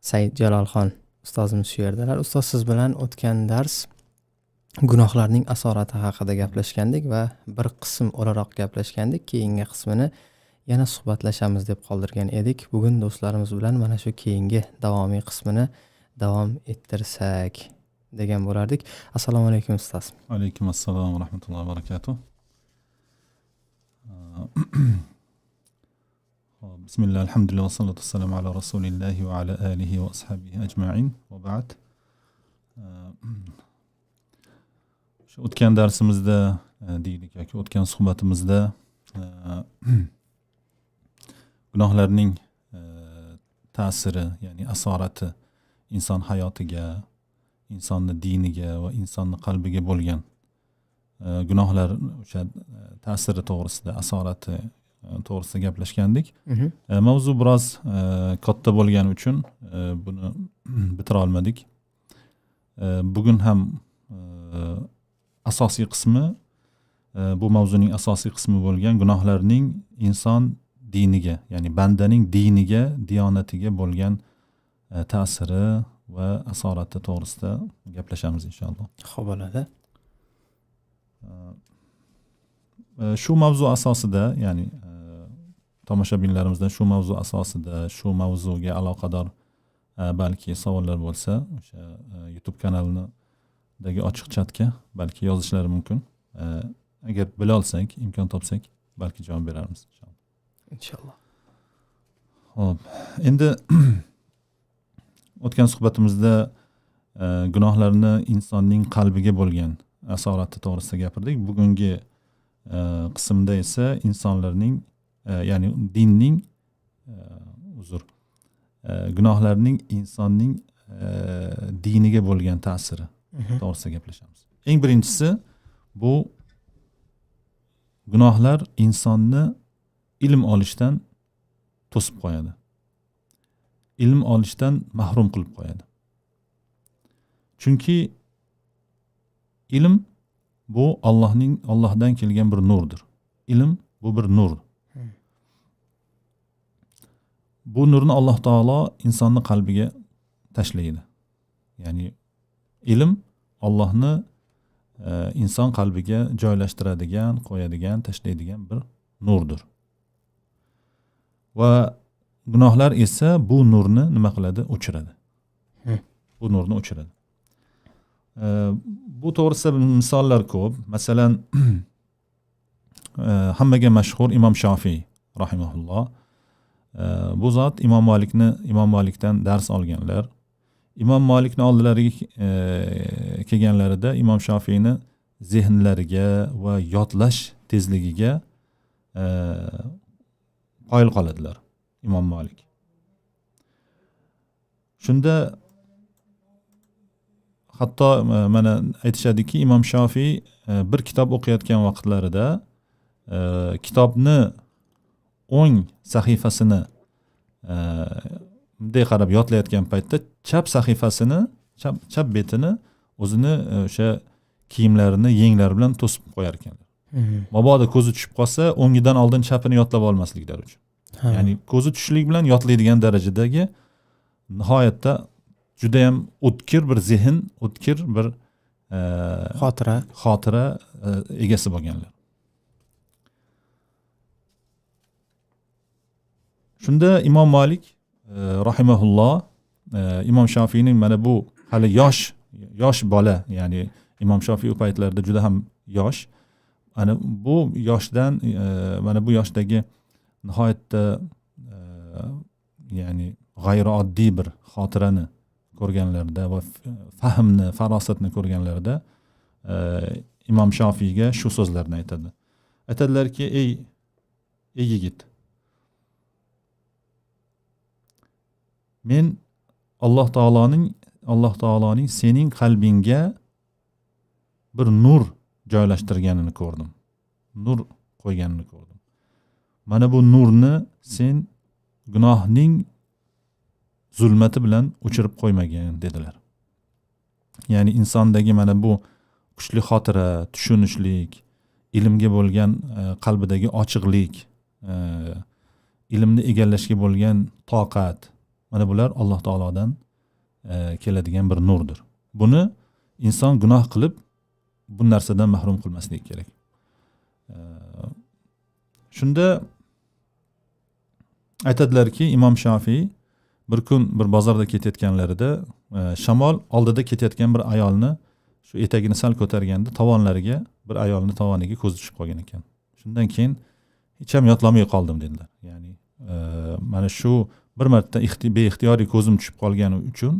Said Jalolxon ustozimiz shu yerdalar. Ustoz, siz bilan o'tgan dars gunohlarning asorati haqida gaplashgandik va bir qism o'laroq gaplashgandik. Keyingi qismini yana suhbatlashamiz deb qoldirgan edik. Bugun do'stlarimiz bilan mana shu keyingi davomiy qismini davom ettirsak degan bo'lardik. Assalomu alaykum ustoz. Alaykum assalom va rahmatullohi va barakatuh. Bismillah, alhamdulillah, va salatu vassalamu ala rasulillahi va ala alihi va ashabihi ajma'in va ba'd. Shu o'tgan darsimizda deylik yoki o'tgan suhbatimizda gunohlarning ta'siri, ya'ni asorati inson hayotiga, insonni diniga va insonni qalbiga bo'lgan gunohlar o'sha ta'siri to'g'risida, asorati to'g'risida gaplashgandik. Mavzu biroz katta bo'lgani uchun buni bitira olmadik. Bugun ham asosiy qismi, bu mavzuning asosiy qismi bo'lgan gunohlarning inson diniga, ya'ni bandaning diniga, diyonatiga bo'lgan ta'siri va asorati to'g'risida gaplashamiz inshaalloh. Xo'p bo'ladi. Shu mavzu asosida, ya'ni tomoshabinlarimizdan shu mavzu asosida, shu mavzuga aloqador balki savollar bo'lsa, o'sha YouTube kanalidagi ochiq chatga balki yozishlari mumkin. Agar bila olsak, imkon topsak, balki javob berarmiz inshaalloh. Inshaalloh. Xo'p, endi o'tgan suhbatimizda gunohlarni insonning qalbiga bo'lgan asorati to'g'risida gapirdik. Bugungi qismda esa insonlarning, ya'ni dinning, gunohlarning insonning diniga bo'lgan ta'siri to'g'risida gaplashamiz. Eng birinchisi bu gunohlar insonni ilm olishdan to'sib qo'yadi. Ilm olishdan mahrum qilib qo'yadi. Chunki ilm bu Allohdan kelgan bir nurdir. Ilm bu bir nur. Bu nurni Alloh taolo insonning qalbiga tashlaydi. Ya'ni ilm Allohni inson qalbiga joylashtiradigan, qo'yadigan, tashlaydigan bir nurdir. Va gunohlar esa bu nurni nima qiladi? O'chiradi. Bu nurni o'chiradi. Bu to'g'risida misollar ko'p. Masalan, hammaga mashhur Imom Shofiy rahimahulloh. Bu zot Imom Malikdan dars olganlar. Imom Malikni oldilariga kelganlarida Imom Shofiyni zehnlariga va yodlash tezligiga qoyil qoladilar Imom Malik. Shunda hatto mana aytishadiki, Imom Shofiy bir kitob o'qiyotgan vaqtlarida kitobni o'ng sahifasini bunday qarab yodlayotgan paytda chap sahifasini, chap betini o'zini o'sha kiyimlarini yenglari bilan to'sib qo'yar ekanlar. Mabodo ko'zi tushib qolsa, o'ngidan oldin chapini yodlab olmasliklari uchun. Ya'ni ko'zi tushishlik bilan yodlaydigan darajadagi nihoyatda juda ham o'tkir bir zehn, o'tkir bir xotira egasi bo'lganlar. Shunda Imom Malik rahimahulloh Imom Shofiyning mana bu hali yosh bola, ya'ni Imom Shofiy u paytlarda juda ham yosh. Ana bu yoshdan, mana bu yoshdagi nihoyatda ya'ni g'ayrioddiy bir xotirani ko'rganlarida va fahmni, farosatni ko'rganlarida Imom Shofiyga shu so'zlarni aytadi. Aytadilarki, ey yigit, men Alloh taoloning sening qalbingga bir nur joylashtirganini ko'rdim. Nur qo'yganini ko'rdim. Mana bu nurni sen gunohning zulmati bilan o'chirib qo'ymagin dedilar. Ya'ni insondagi mana bu kuchli xotira, tushunishlik, ilmga bo'lgan qalbidagi ochiqlik, ilmni egallashga bo'lgan toqat, Mana bular Alloh taolodan keladigan bir nurdir. Buni inson gunoh qilib bu narsadan mahrum qilmasligi kerak. Shunda aytadilarki, Imom Shofiy bir kun bir bozorda ketayotganlarida shamol oldida ketayotgan bir ayolni shu etagini sal ko'targanda tovonlariga, bir ayolning tovoniga ko'zi tushib qolgan ekan. Shundan keyin hech ham yodlamay qoldim dedilar. Ya'ni mana shu bir marta beixtiyoriy ko'zim tushib qolgani uchun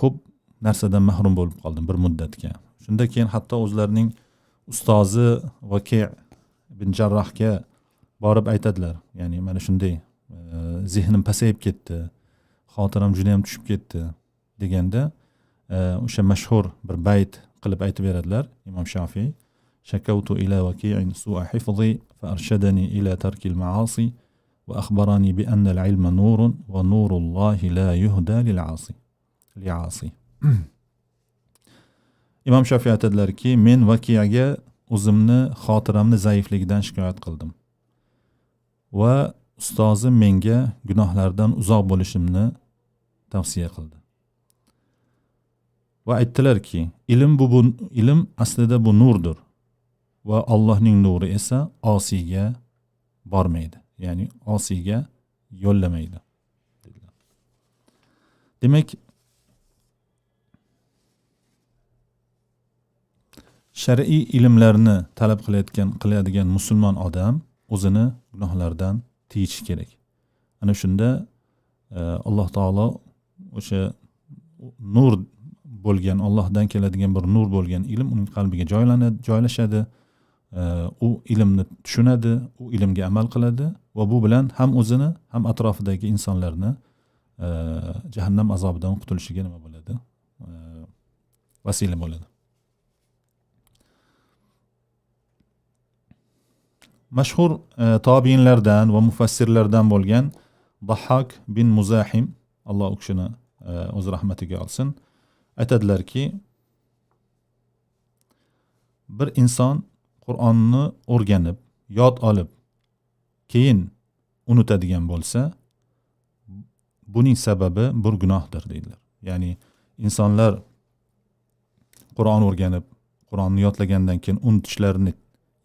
ko'p narsadan mahrum bo'lib qoldim bir muddatga. Shundan keyin hatto o'zlarining ustozi Vaki' ibn Jarrohga borib aytadilar. Ya'ni mana shunday zehnim pasayib ketdi, xotiram juda ham tushib ketdi deganda o'sha mashhur bir bayt qilib aytib beradilar Imom Shofiy: Shakawtu ila Vaki'in su'a hifzi fa arshadani ila tarkil ma'asi va akhbarani bi anna al-ilma nurun va nurullohi la yuhda lil 'asi. Li'asi. Imom Shofiy aytadilarki, men Vaki'ga o'zimni xotiramni zaifligidan shikoyat qildim va ustozim menga gunohlardan uzoq bo'lishimni tavsiya qildi. Va aytdilarki, ilm bu ilm aslida bu nurdir va Allohning nuri esa osiyga bormaydi, ya'ni osiyga yo'llamaydi dedilar. Demak, shar'iy ilmlarni talab qiladigan musulmon odam o'zini gunohlardan tiyishi kerak. Ana shunda Alloh taolo o'sha nur bo'lgan, Allohdan keladigan bir nur bo'lgan ilm uning qalbiga joylashadi. U ilmni tushunadi, u ilmga amal qiladi va bu bilan ham o'zini, ham atrofidagi insonlarni jahannam azobidan qutulishiga nima bo'ladi? Vasila bo'ladi. Mashhur tobiinlardan va mufassirlardan bo'lgan Dahhak bin Muzahim, Alloh u kishini o'z rahmatiga olsin, aytadilarki, bir inson Qur'onni o'rganib, yod olib, keyin unutadigan bo'lsa, buning sababi bir gunohdir deydilar. Ya'ni insonlar Qur'on o'rganib, Qur'onni yodlagandan keyin unutishlarining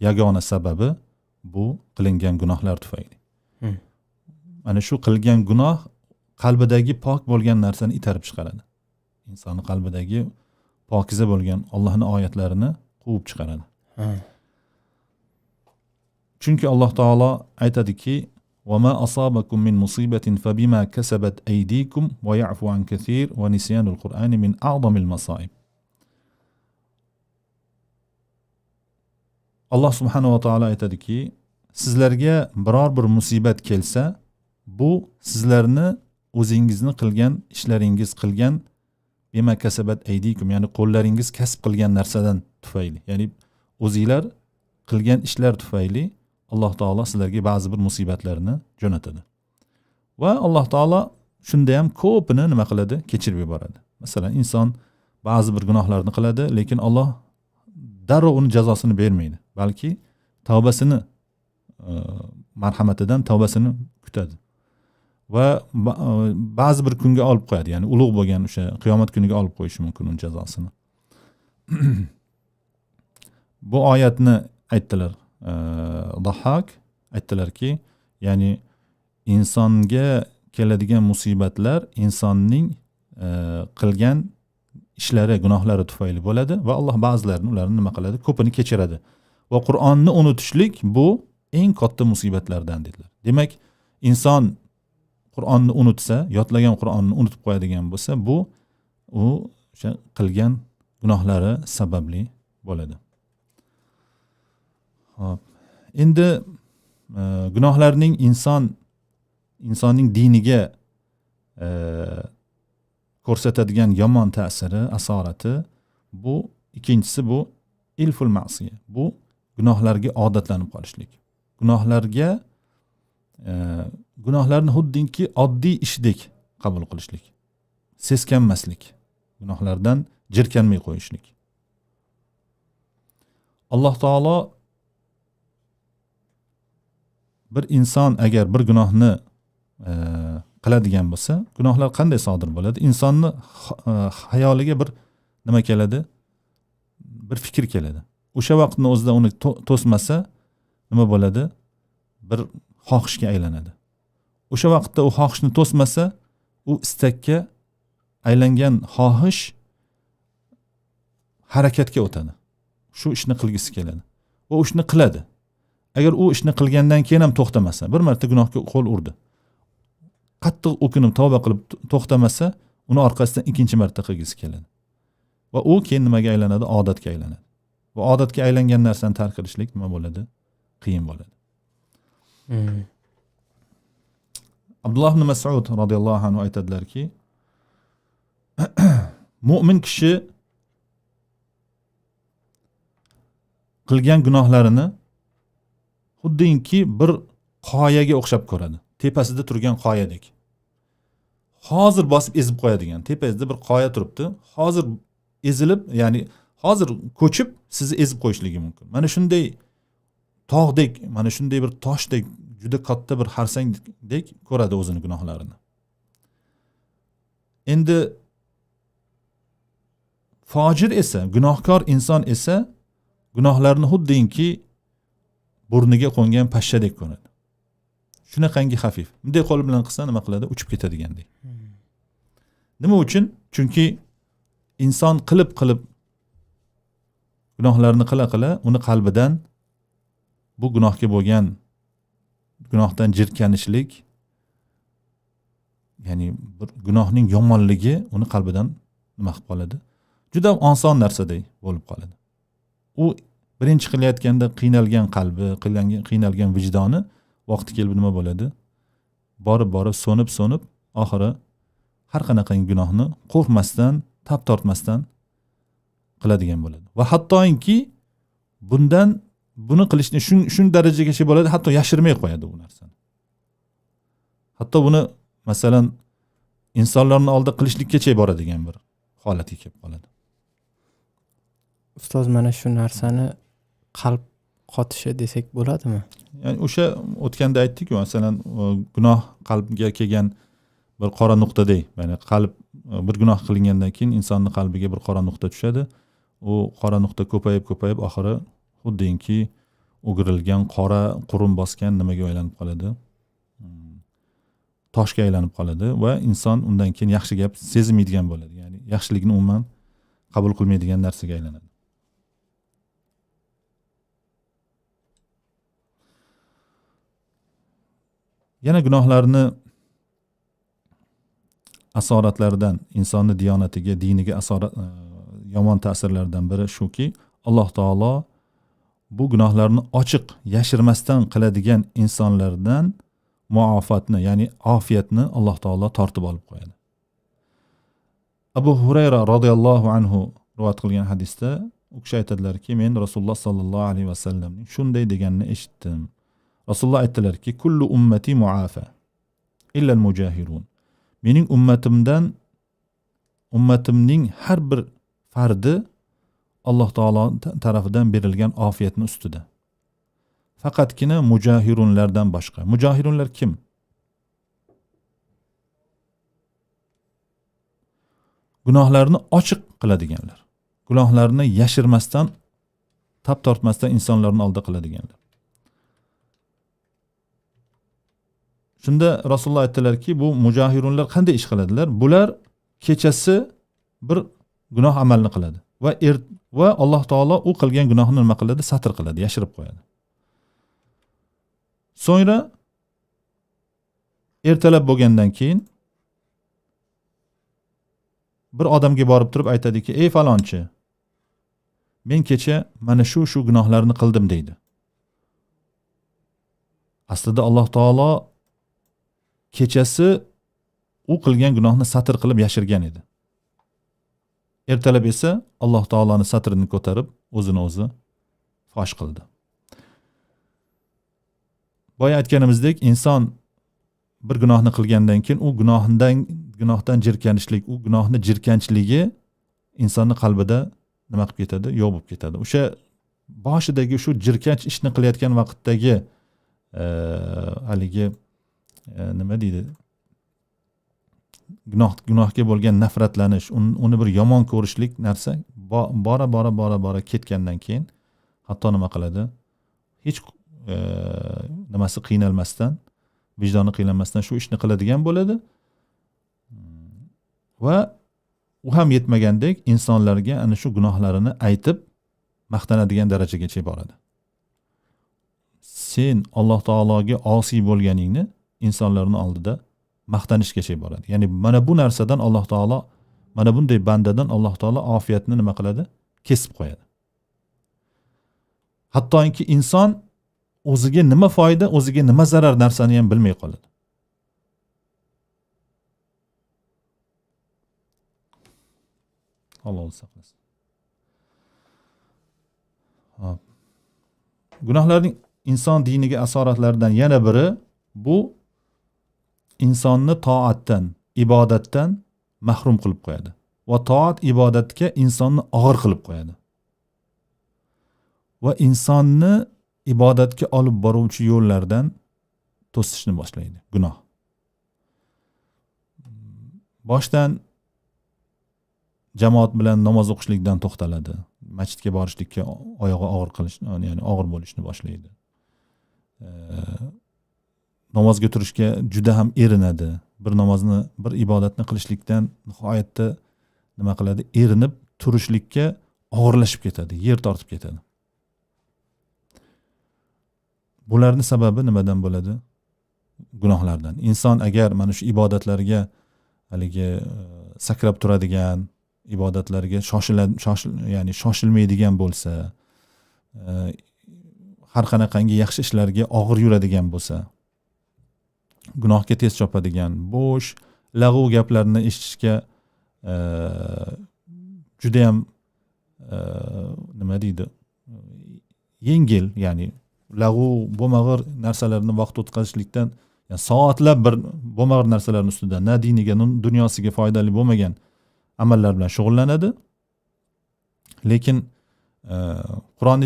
yagona sababi bu qilingan gunohlar tufayli. Mana shu qilgan gunoh qalbidagi pok bo'lgan narsani itarib chiqaradi. Insonning qalbidagi pokiza bo'lgan Allohning oyatlarini quvib chiqaradi. Chunki Alloh taolo aytadiki: "Va ma asabakum min musibatin fabima kasabat aydikum va ya'fu an kaseer va nisyanul Qur'ani min a'zamil masoib." Alloh subhanahu va taolo aytadiki, sizlarga biror bir musibat kelsa, bu sizlarni o'zingizni qilgan ishlaringiz, qilgan bima kasabat aydikum, ya'ni qo'llaringiz kasb qilgan narsadan tufayli, ya'ni o'zinglar qilgan ishlar tufayli Alloh taolo sizlarga ba'zi bir musibatlarni jo'natadi. Va Alloh taolo shunda ham ko'pini nima qiladi? Kechirib yuboradi. Masalan, inson ba'zi bir gunohlarni qiladi, lekin Alloh darrov uni jazosini bermaydi, balki tavbasini, marhamatidan tavbasini kutadi. Va ba'zi bir kunga olib qo'yadi, ya'ni ulug' bo'lgan o'sha qiyomat kuniga olib qo'yishi mumkin uning jazosini. Bu oyatni aytdilar Dahhak, aytdilarki, ya'ni insonga keladigan musibatlar insonning qilgan ishlari, gunohlari tufayli bo'ladi va Alloh ba'zilarini ularni nima qiladi? Ko'pini kechiradi. Va Qur'onni unutishlik bu eng katta musibatlardan dedilar. Demak, inson Qur'onni unutsa, yodlagan Qur'onni unutib qo'yadigan bo'lsa, bu u o'sha qilgan gunohlari sababli bo'ladi. Xo'p, endi gunohlarning insonning diniga ko'rsatadigan yomon ta'siri, asorati, bu ikkinchisi, bu ilful ma'siya. Bu gunohlarga odatlanib qolishlik. Gunohlarni xuddiki oddiy ishdek qabul qilishlik, seskanmaslik, gunohlardan jirkanmay qo'yishlik. Alloh taolo bir inson agar bir gunohni qiladigan bo'lsa, gunohlar qanday sodir bo'ladi? Insonni xayoliga bir nima keladi? Bir fikr keladi. O'sha vaqtni o'zida uni to'smasa nima bo'ladi? Bir xohishga aylanadi. O'sha vaqtda u xohishni to'smasa, u istakka aylangan xohish harakatga o'tadi. Shu ishni qilgisi keladi va u ishni qiladi. Agar u ishni qilgandan keyin ham to'xtamasa, bir marta gunohga qo'l urdi, qattiq o'kinib tavba qilib to'xtamasa, uni orqasidan ikkinchi marta qilgisi keladi. Va u keyin nimaga aylanadi? Odatga aylanadi. Va odatga aylangan narsani tark qilishlik nima bo'ladi? Qiyin bo'ladi. Abdulloh ibn Mas'ud radhiyallohu anhu aytadilarki, mo'min kishi qilgan gunohlarini xuddiki bir qoyaga o'xshab ko'radi. Tepasida turgan qoyadek. Hozir bosib ezib qo'yadigan, tepasida bir qoya turibdi. Hozir ezilib, ya'ni hozir ko'chib sizni ezib qo'yishligi mumkin. Mana shunday tog'dek, mana shunday bir toshdek, juda katta bir xarsangdek ko'radi o'zini gunohlarini. Endi fojir esa, gunohkor inson esa gunohlarni xuddiki burniga qo'ngan pashshadek ko'radi. Shunaqangi xafif. Bunday qo'li bilan qilsa nima qiladi? Uchib ketadigandek. Nima uchun? Chunki inson qilib gunohlarni qila-qila uni qalbidan bu gunohga bo'lgan gunohdan jirkanishlik, ya'ni bir gunohning yomonligi uni qalbidan nima qilib qoladi? Juda oson narsaday bo'lib qoladi. U birinchi qilayotganda qiynalgan qalbi, qiynalgan vijdoni vaqti kelib nima bo'ladi? Borib so'nib oxiri har qanaqangi gunohni qo'rqmasdan, tap tortmasdan qiladigan bo'ladi. Va hattoki bundan buni qilishni shun darajagacha bo'ladi, hatto yashirmay qo'yadi bu narsani. Hatto buni masalan insonlarning oldida qilishlikkacha boradigan bir holatga kelib qoladi. Ustoz, mana shu narsani qalb qotishi desak bo'ladimi? Ya'ni o'sha o'tganda aytdik-ku, masalan, gunoh qalbga kelgan bir qora nuqtadek, ya'ni qalb bir gunoh qilingandan keyin insonning qalbiga bir qora nuqta tushadi. U qora nuqta ko'payib oxiri xuddiki o'girilgan qora qurum bosgan nimaga aylanib qoladi? Toshga aylanib qoladi va inson undan keyin yaxshi gap sezmaydigan bo'ladi. Ya'ni yaxshilikni umuman qabul qilmaydigan narsaga aylanadi. Yana gunohlarni asoratlaridan, insonni diyonatiga, diniga asorat yomon ta'sirlaridan biri shuki, Alloh taolo bu gunohlarni ochiq, yashirmasdan qiladigan insonlardan muofatni, ya'ni ofiyatni Alloh taolo tortib olib qo'yadi. Abu Hurayra radhiyallohu anhu rivoyat qilgan hadisda u kishi aytadilarki, men Rasululloh sallallohu alayhi vasallamning shunday deganini eshitdim. Rasululloh aytdilarki, kullu ummati muafa illa al-mujahirun. Mening ummatimning har bir fardi Alloh taolo tarafidan berilgan ofiyatning ustida. Faqatgina mujahirunlardan boshqa. Mujahirunlar kim? Gunohlarni ochiq qiladiganlar. Gunohlarni yashirmasdan, tap tortmasdan insonlarning oldida qiladiganlar. Shunda Rasululloh aytdilarki, bu mujahirunlar qanday ish qiladilar? Bular kechasi bir gunoh amalni qiladi va Alloh taolo u qilgan gunohni nima qiladi? Satr qiladi, yashirib qo'yadi. So'ngra ertalab bo'lgandan keyin bir odamga borib turib aytadiki, ey falonchi, men kecha mana shu gunohlarni qildim deydi. Aslida Alloh taolo kechasi u qilgan gunohni satr qilib yashirgan edi. Ertalab esa Alloh taoloni satrini ko'tarib o'zini o'zi fosh qildi. Boya aytganimizdek, inson bir gunohni qilgandan keyin u gunohdan jirkanishlik, u gunohni jirkanchligi insonning qalbida nima qilib ketadi? Yo'q bo'lib ketadi. O'sha boshidagi shu jirkanch ishni qilayotgan vaqtdagi haligi nima deydi, gunohga bo'lgan nafratlanish, uni bir yomon ko'rishlik narsa bora bora bora bora ketgandan keyin hatto nima qiladi, hech nimasi qiynalmasdan, vijdoni qiynalmasdan shu ishni qiladigan bo'ladi. Va u ham yetmagandek insonlarga ana shu gunohlarini aytib maqtanadigan darajagacha boradi. Sen Alloh taologa osiy bo'lganingni insonlarning oldida maqtanishgacha boradi. Ya'ni mana bu narsadan Alloh taolo, mana bunday bandadan Alloh taolo ofiyatni nima qiladi? Kesib qo'yadi. Hattoki inson o'ziga nima foyda, o'ziga nima zarar narsani ham bilmay qoladi. Alloh saqlasin. Hop. Gunohlarning inson diniga asoratlaridan yana biri bu insonni toatdan, ibodatdan mahrum qilib qo'yadi va toat ibodatga insonni og'ir qilib qo'yadi. Va insonni ibodatga olib boruvchi yo'llardan to'sishni boshlaydi gunoh. Boshdan jamoat bilan namoz o'qishlikdan to'xtaladi, masjidga borishlikka oyog'i og'ir qilish, ya'ni og'ir bo'lishni boshlaydi. Namozga turishga juda ham erinadi. Bir namozni, bir ibodatni qilishlikdan nihoyatda nima qiladi? Erinib turishlikka og'irlashib ketadi, yer tortib ketadi. Bularning sababi nimadan bo'ladi? Gunohlardan. Inson agar mana shu ibodatlarga haligi sakrab turadigan, ibodatlarga ya'ni shoshilmaydigan bo'lsa, har qanaqangi yaxshi ishlarga og'ir yuradigan bo'lsa, gunohga tez chopadigan, bo'sh, lag'v gaplarni eshitishga juda ham nima deydi, yengil, ya'ni lag'v bo'lmag'ir narsalarni vaqt o'tkazishlikdan, ya'ni soatlab bir bo'lmag'ir narsalarning ustida na diniga, na dunyosiga foydali bo'lmagan amallar bilan shug'ullanadi. Lekin Qur'on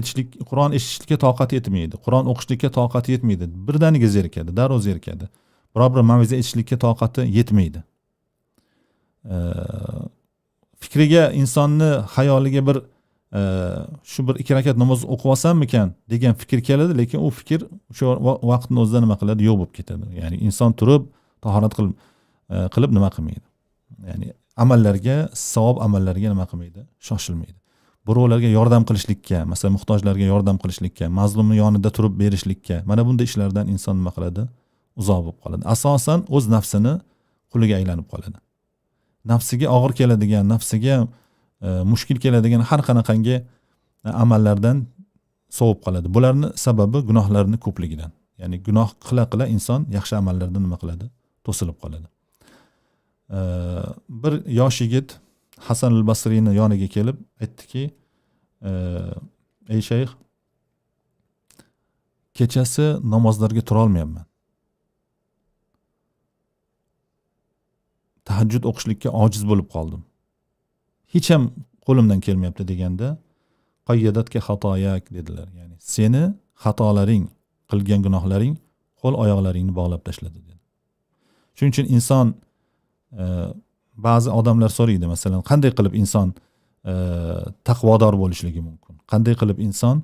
eshitishlikka toqati yetmaydi, Qur'on o'qishlikka toqati yetmaydi, birdaniga zerikadi, darrov zerikadi. Biror bir mav'iza eshitishlikka toqati yetmaydi. Fikriga, insonni xayoliga bir shu bir ikki rakat namoz o'qib olsammikan degan fikr keladi, lekin u fikr o'sha vaqtning o'zida nima qiladi? Yo'q bo'lib ketadi. Ya'ni inson turib tahorat qilib nima qilmaydi? Ya'ni amallarga, savob amallarga nima qilmaydi? Shoshilmaydi. Birovlarga yordam qilishlikka, masalan, muhtojlarga yordam qilishlikka, mazlumning yonida turib berishlikka, mana bunday ishlardan inson nima qiladi? Uzoq bo'lib qoladi. Asosan o'z nafsini quliga aylanib qoladi. Nafsiga og'ir keladigan, nafsiga mushkil keladigan har qanaqangi amallardan sovib qoladi. Bularning sababi gunohlarning ko'pligidan. Ya'ni gunoh qila-qila inson yaxshi amallardan nima qiladi? To'silib qoladi. Bir yosh yigit Hasan al-Basriyni yoniga kelib aytdiki, ey shayx, kechasi namozlarga tura olmayapman. Tahajjud o'qishlikka ojiz bo'lib qoldim. Hech ham qo'limdan kelmayapti deganda, qayyadatga xatoyak dedilar. Ya'ni seni xatolaring, qilgan gunohlaring qo'l oyoqlaringni bog'lab tashladi dedi. Shuning uchun inson ba'zi odamlar so'raydi, masalan, qanday qilib inson taqvodor bo'lishligi mumkin? Qanday qilib inson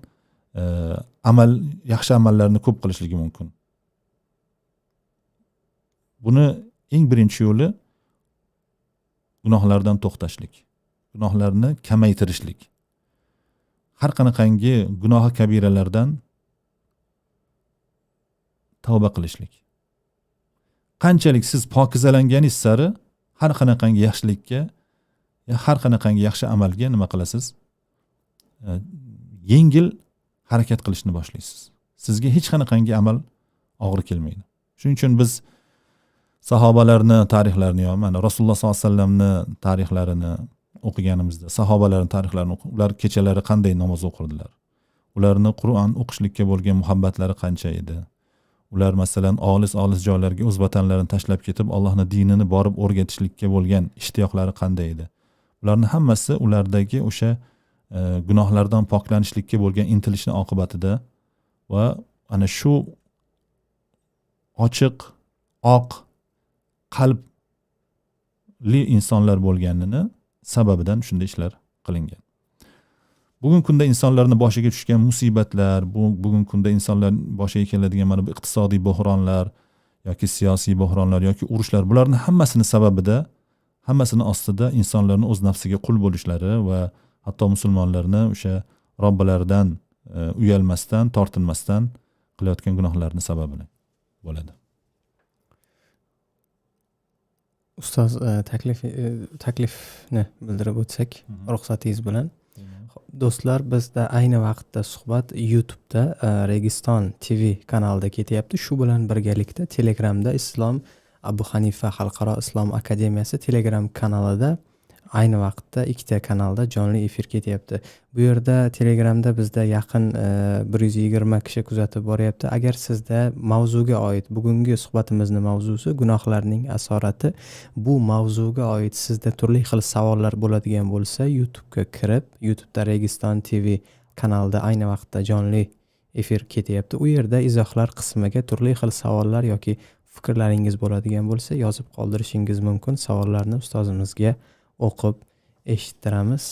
amal, yaxshi amallarni ko'p qilishligi mumkin? Buni eng birinchi yo'li gunohlardan to'xtashlik, gunohlarni kamaytirishlik. Har qanaqangi gunohi kabiralardan tavba qilishlik. Qanchalik siz pokizalanganingiz sari har qanaqangi yaxshilikka, har qanaqangi yaxshi amalga nima qilasiz? Yengil harakat qilishni boshlaysiz. Sizga hech qanaqangi amal og'ir kelmaydi. Shuning uchun biz sahobalarni tarixlarini, yo mana Rasululloh sollallohu alayhi vasallamni tarixlarini o'qiganimizda, sahobalarning tarixlarini, ular kechalari qanday namoz o'qirdilar? Ularni Qur'on o'qishlikka bo'lgan muhabbatlari qancha edi? Ular masalan olis-olis joylarga o'z vatanlarini tashlab ketib, Allohning dinini borib o'rgatishlikka bo'lgan ishtiyoqlari qanday edi? Ularning hammasi ulardagi o'sha gunohlardan poklanishlikka bo'lgan intilishning oqibatida va ana shu ochiq, oq qalbli insonlar bo'lganini sababidan shunday ishlar qilingan. Bugungi kunda insonlarning boshiga tushgan musibatlar, bugungi kunda insonlar boshiga keladigan mana bu iqtisodiy bo'hronlar yoki siyosiy bo'hronlar yoki urushlar, bularning hammasini sababida, hammasini ostida insonlarning o'z nafsiga qul bo'lishlari va hatto musulmonlarni o'sha Robbilaridan uyalmasdan, tortinmasdan qilayotgan gunohlarning sababini bo'ladi. Ustoz, taklifni bildirib o'tsak, ruxsatingiz bilan. Do'stlar, bizda ayni vaqtda suhbat YouTube'da Registon TV kanalida ketyapti. Shu bilan birgalikda Telegramda Islom Abu Hanifa Xalqaro Islom Akademiyasi Telegram kanalida ayni vaqtda ikkita kanalda jonli efir ketyapti. Bu yerda Telegramda bizda yaqin 120 kishi kuzatib boryapti. Agar sizda mavzuga oid, bugungi suhbatimizning mavzusi gunohlarning asorati, bu mavzuga oid sizda turli xil savollar bo'ladigan bo'lsa, YouTube'ga kirib, YouTube'da Registon TV kanalida ayni vaqtda jonli efir ketyapti. U yerda izohlar qismiga turli xil savollar yoki fikrlaringiz bo'ladigan bo'lsa, yozib qoldirishingiz mumkin. Savollarni ustozimizga o'qib eshittiramiz.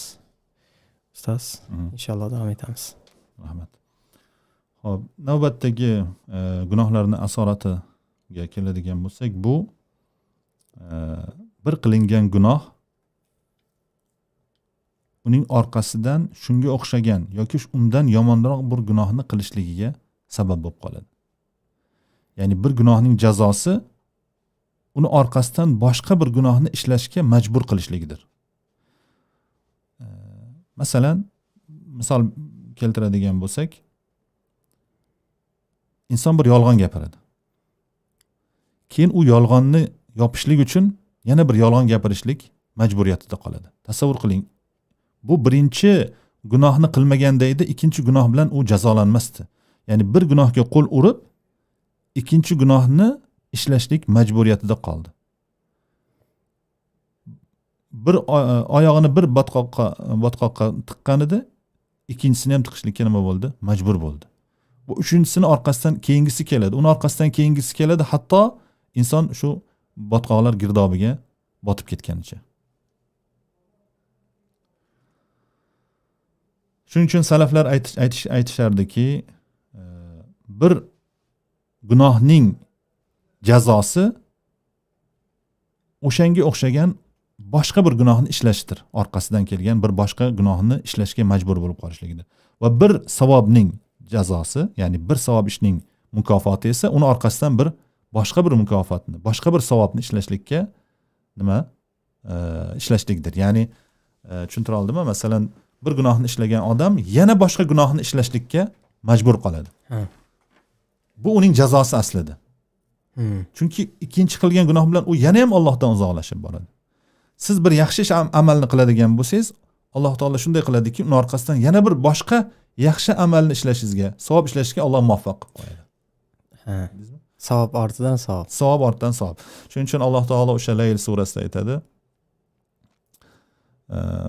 Ustoz, inshaalloh davom etamiz. Rahmat. Xo'p, navbatdagi gunohlarning asoratiga keladigan bo'lsak, bu bir qilingan gunoh uning orqasidan shunga o'xshagan yoki undan yomonroq bir gunohni qilishligiga sabab bo'lib qoladi. Ya'ni bir gunohning jazosi uni orqasidan boshqa bir gunohni ishlashga majbur qilishligidir. Masalan, misol keltiradigan bo'lsak, inson bir yolg'on gapiradi. Keyin u yolg'onni yopishlik uchun yana bir yolg'on gapirishlik majburiyatida qoladi. Tasavvur qiling, bu birinchi gunohni qilmaganda edi, ikkinchi gunoh bilan u jazolanmasdi. Ya'ni bir gunohga qo'l urib, ikkinchi gunohni ishlashlik majburiyatida qoldi. Bir oyog'ini bir botqoqqa tiqqan edi, ikkinchisini ham tiqishlikka nima bo'ldi? Majbur bo'ldi. Bu uchinchisini orqasidan keyingisi keladi, uni orqasidan keyingisi keladi, hatto inson shu botqoqlar girdobiga botib ketganicha. Shuning uchun salaflar aytishardiki, bir gunohning jazosi o'shanga o'xshagan boshqa bir gunohni ishlashdir. Orqasidan kelgan bir boshqa gunohni ishlashga majbur bo'lib qolishligidir. Va bir savobning jazosi, ya'ni bir savob ishning mukofoti esa uni orqasidan bir boshqa bir mukofotni, boshqa bir savobni ishlashlikka nima ishlashlikdir. Ya'ni tushuntira oldimmi? Masalan, bir gunohni ishlagan odam yana boshqa gunohni ishlashlikka majbur qoladi. Bu uning jazosi aslida. Chunki ikkinchi qilgan gunoh bilan u yana ham Allohdan uzoqlashib boradi. Siz bir yaxshi ish amalni qiladigan bo'lsangiz, Alloh taolo shunday qiladiki, uning orqasidan yana bir boshqa yaxshi amalni ishlashingizga, savob ishlashga Alloh muvaffaq qilib qo'yadi. Savob ortidan savob. Savob ortidan savob. Shuning uchun Alloh taolo o'sha Layl surasida aytadi: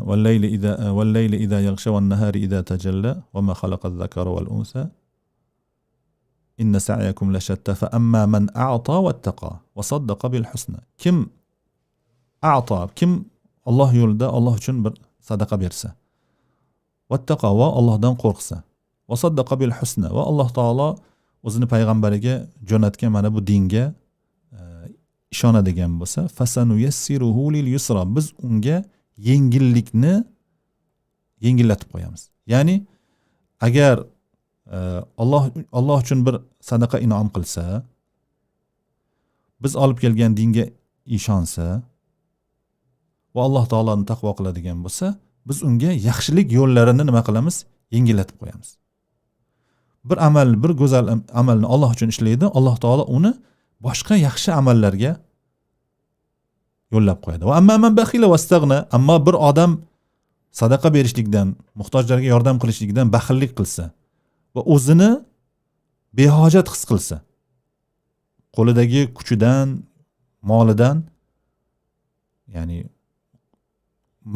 Wal-layli idha yaghsha wan-nahari idha tajalla va ma khalaqa adh-dhakara wal-unsa inna sa'yakum lashatta fa amma man a'ta wattaqa wa saddaqa bil husna. Kim a'ta, kim Alloh yo'lida Alloh uchun bir sadaqa bersa, wattaqa va Allohdan qo'rqsa, va saddaqa bil husna va Alloh taolo o'zini payg'ambariga jo'natgan mana bu dinga ishonadigan bo'lsa, fasanuyassiruhu lil yusra, biz unga yengillikni yengillatib qo'yamiz. Ya'ni agar Alloh uchun bir sadaqa in'om qilsa, biz olib kelgan dinga ishonsa va Alloh taoloni taqvo qiladigan bo'lsa, biz unga yaxshilik yo'llarini nima qilamiz? Yengillatib qo'yamiz. Bir amal, bir go'zal amalni Alloh uchun ishlaydi, Alloh taolo uni boshqa yaxshi amallarga yo'llab qo'yadi. Va amma man baxila vastaghna, ammo bir odam sadaqa berishlikdan, muhtojlarga yordam qilishlikdan baxillik qilsa va o'zini behojat his qilsa, qo'lidagi kuchidan, molidan, ya'ni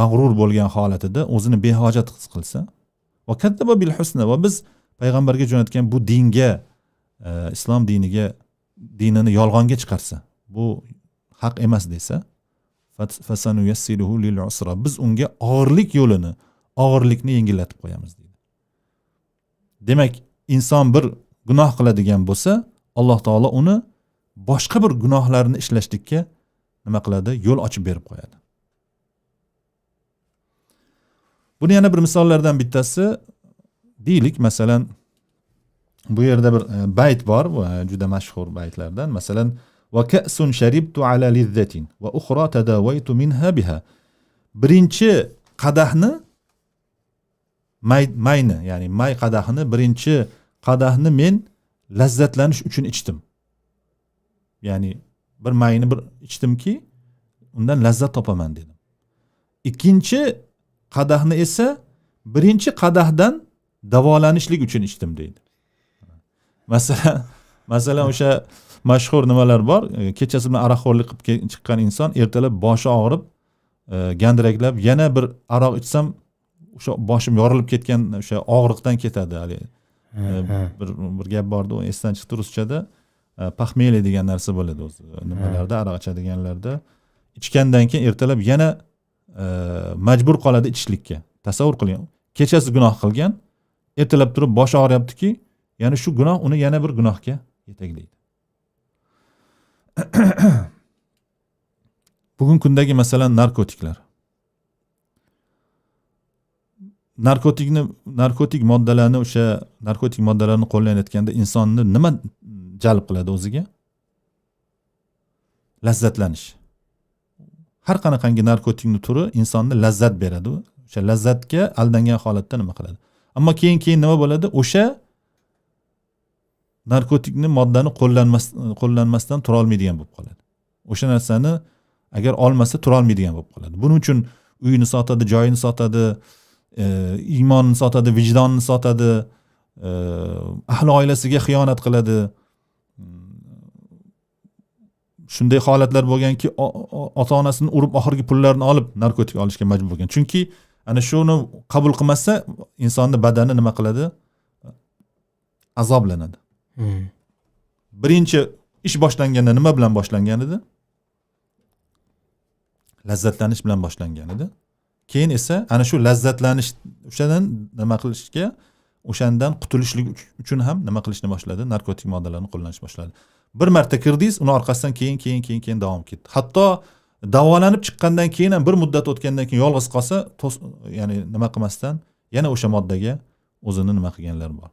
mag'rur bo'lgan holatida o'zini behojat his qilsa, va kattaba bil husna, va biz payg'ambarga jo'natgan bu dinga, islom diniga, dinini yolg'onga chiqarsa, bu haq emas desa, fasanuyassiruhu lil usra, biz unga og'irlik yo'lini, og'irlikni yengillatib qo'yamiz deydi. Demak, inson bir gunoh qiladigan bo'lsa, Alloh taolo uni boshqa bir gunohlarni ishlashlikka nima qiladi? Yo'l ochib berib qo'yadi. Buni yana bir misollardan bittasi deylik, masalan, bu yerda bir bayt bor, juda mashhur baytlardan. Masalan, va ka'sun sharibtu ala lizzatin va ukhra tadawaytu minha biha. Birinchi qadahni, mayni, ya'ni may qadahini, birinchi qadahni men lazzatlanish uchun ichdim. Ya'ni bir mayni bir ichdimki, undan lazzat topaman dedim. Ikkinchi qadahni esa birinchi qadahdan davolanishlik uchun ichdim deydi. Masalan o'sha mashhur nimalar bor, kechasi bilan aroqxo'rlik qilib chiqqan inson ertalab boshi og'rib, gandiraklab, yana bir aroq ichsam o'sha boshim yorilib ketgan o'sha og'riqdan ketadi. Hali bir gap bordi, u esdan chiqdi ruschada, похмелье degan narsa bo'ladi o'zi nimalarda, aroq ichadiganlarda. Ichgandan keyin ertalab yana majbur qoladi ichishlikka. Tasavvur qiling, kechasi gunoh qilgan, ertalab turib boshi og'riyaptiki, ya'ni shu gunoh uni yana bir gunohga yetaklaydi. Bugun kundagi masalan narkotiklar. Narkotik moddalarni, o'sha narkotik moddalarni qo'llanayotganda insonni nima jalb qiladi o'ziga? Lazzatlanish. Har qanaqangi narkotikning turi insonni lazzat beradi. O'sha lazzatga aldangan holatda nima qiladi? Ammo keyin nima bo'ladi? O'sha narkotikni moddani qo'llanmasdan tura olmaydigan bo'lib qoladi. O'sha narsani agar olmasa tura olmaydigan bo'lib qoladi. Buning uchun uyini sotadi, joyini sotadi, iymonini sotadi, vijdonini sotadi, ahli oilasiga xiyonat qiladi. Shunday holatlar bo'lganki, ota-onasini urib oxirgi pullarini olib narkotik olishga majbur bo'lgan. Chunki ana shuni qabul qilmasa insonni badani nima qiladi? Azoblanadi. Birinchi ish boshlanganda nima bilan boshlangan edi? Lazzatlanish bilan boshlangan edi. Keyin esa ana shu lazzatlanish o'shadan nima qilishga, o'shandan qutulishlik uchun ham nima qilishni boshladi? Narkotik moddalarni qo'llanish boshladi. Bir marta kirdingiz, uni orqasidan keyin davom ketdi. Hatto davolanib chiqqandan keyin ham bir muddat o'tgandan keyin yolg'iz qolsa, ya'ni nima qilmasdan yana o'sha moddaga o'zini nima qilganlar bor.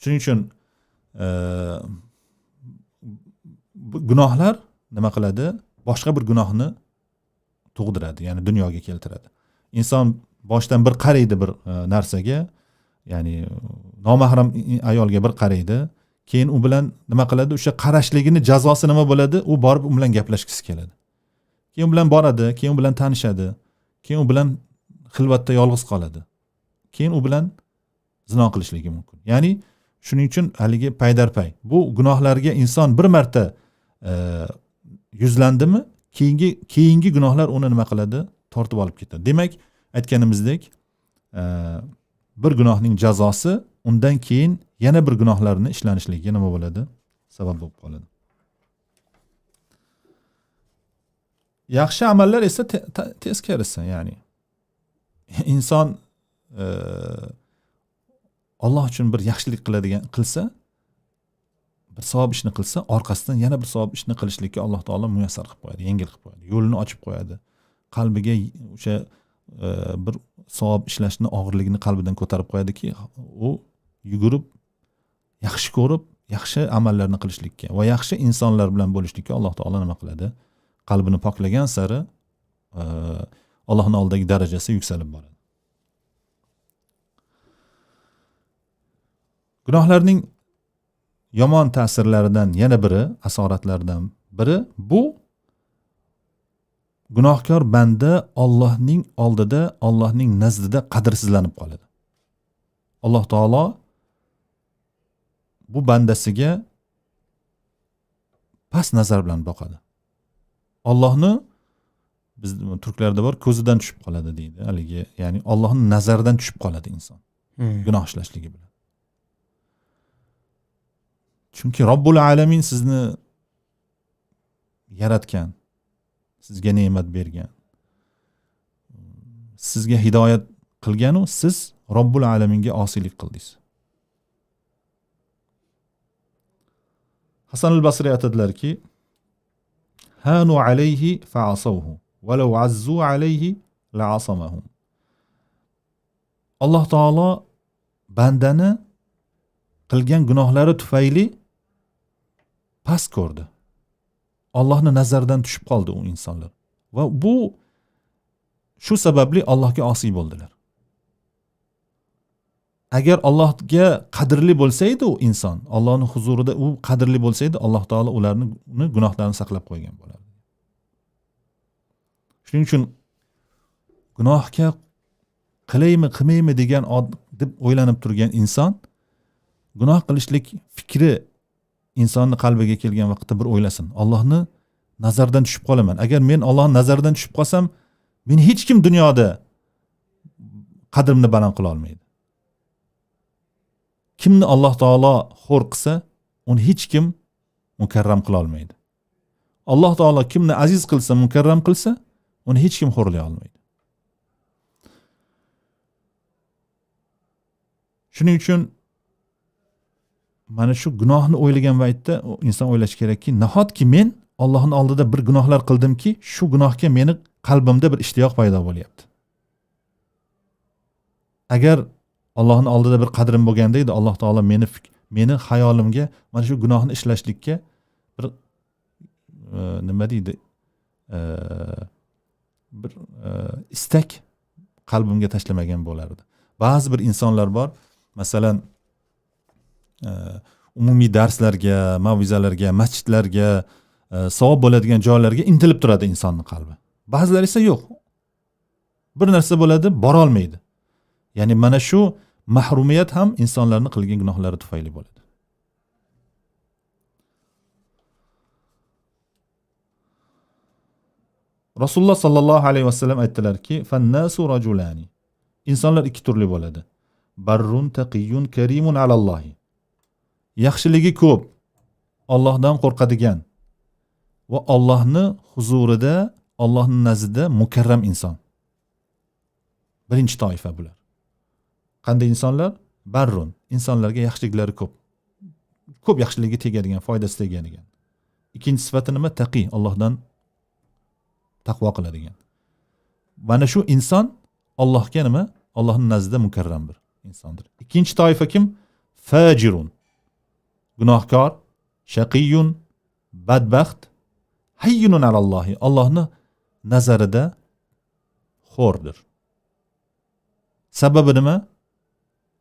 Shuning uchun gunohlar nima qiladi? Boshqa bir gunohni tug'diradi, ya'ni dunyoga keltiradi. Inson boshdan bir qaraydi bir narsaga, ya'ni nomahram ayolga bir qaraydi, keyin u bilan nima qiladi? O'sha qarashligini jazosi nima bo'ladi? U borib u bilan gaplashgisi keladi. Keyin u bilan boradi, keyin u bilan tanishadi, keyin u bilan xilvatda yolg'iz qoladi. Keyin u bilan zino qilishligi mumkin. Ya'ni shuning uchun haligi paydarpay. Bu gunohlarga inson bir marta yuzlandimi, keyingi gunohlar uni nima qiladi? Tortib olib ketadi. Demak, aytganimizdek, bir gunohning jazosi undan keyin yana bir gunohlarni ishlanishligiga nima bo'ladi? Sabab bo'lib qoladi. Yaxshi amallar esa teskarisi, ya'ni inson Alloh uchun bir yaxshilik qiladigan qilsa, bir savob ishni qilsa, orqasidan yana bir savob ishni qilishlikka Alloh taolo muyassar qilib qo'yadi, yengil qilib qo'yadi, yo'lini ochib qo'yadi. Qalbiga o'sha bir savob ishlashni og'irligini qalbidan ko'tarib qo'yadiki, u yugurib, yaxshi ko'rib, yaxshi amallarni qilishlikka va yaxshi insonlar bilan bo'lishlikka Alloh taolo nima qiladi? Qalbini poklagan sari Allohning oldidagi darajasi yuksalib boradi. Gunohlarning yomon ta'sirlaridan yana biri, asoratlaridan biri bu gunohkor banda Allohning oldida, Allohning nazdida qadrsizlanib qoladi. Alloh taolo bu bandasiga past nazar bilan boqadi. Allohni biz turklarda bor, ko'zidan tushib qoladi deydi. Haligi, ya'ni Allohning nazaridan tushib qoladi inson. Gunoh ishlashligi bilan. Chunki Robbul alamin sizni yaratgan, sizga ne'mat bergan, sizga hidoyat qilgan-u, siz Robbul alaminga osiylik qildingiz. Hasan al-Basri aytadilarki, hanu alayhi fa'asawhu va law azzu alayhi la'asamahum. Alloh taolo bandani qilgan gunohlari tufayli past ko'rdi. Allohning nazaridan tushib qoldi u insonlar. Va bu shu sababli Allohga osiy bo'ldilar. Agar Allohga qadrli bo'lsa edi u inson, Allohning huzurida u qadrli bo'lsa edi, Alloh taolo ularni gunohlarini saqlab qo'ygan bo'lardi. Shuning uchun gunohga qilaymi, qilmaymi degan deb o'ylanib turgan inson gunoh qilishlik fikri insonni qalbiga kelgan vaqtda bir o'ylasin. Allohni nazaridan tushib qolaman. Agar men Allohning nazaridan tushib qolsam, meni hech kim dunyoda qadrimni baland qila olmaydi. Kimni Alloh taolo xo'r qilsa, uni hech kim mukarram qila olmaydi. Alloh taolo kimni aziz qilsa, mukarram qilsa, uni hech kim xo'rlay olmaydi. Shuning uchun mana shu gunohni o'ylagan vaqtda inson o'ylashi kerakki, nahotki men Allohning oldida bir gunohlar qildimki, shu gunohga meni qalbimda bir ishtiyoq paydo bo'lyapti. Agar Allohning oldida bir qadrim bo'lganda edi, Alloh taolo meni xayolimga mana shu gunohni ishlashlikka bir nima deydi, bir istak qalbimga tashlamagan bo'lardi. Ba'zi bir insonlar bor, masalan, umumiy darslarga, mav'izalarga, masjidlarga, savob bo'ladigan joylarga intilib turadi insonning qalbi. Ba'zilar esa yo'q. Bir narsa bo'ladi, bora olmaydi. Ya'ni mana shu mahrumiyat ham insonlarning qilgan gunohlari tufayli bo'ladi. Rasululloh sallallohu alayhi vasallam aytdilarki, "Fannasu rajulani." Insonlar ikki turli bo'ladi. Barrun taqiyyun karimun alallohi. Yaxshiligi ko'p, Allohdan qo'rqadigan va Allohni huzurida, Allohning nazdida mukarram inson. Birinchi toifa bular. Qanday insonlar? Barrun, insonlarga yaxshiliklari ko'p. Ko'p yaxshiligi tegadigan, foydasi tegadigan. Ikkinchi sifati nima? Taqi, Allohdan taqvo qiladigan. Mana shu inson Allohga nima? Allohning nazdida mukarram bir insondir. Ikkinchi toifa kim? Fajirun. Gunohkor, shaqiyyun, badbaxt, hayyunun alallohi. Allohning nazarida xo'rdir. Sababi nima?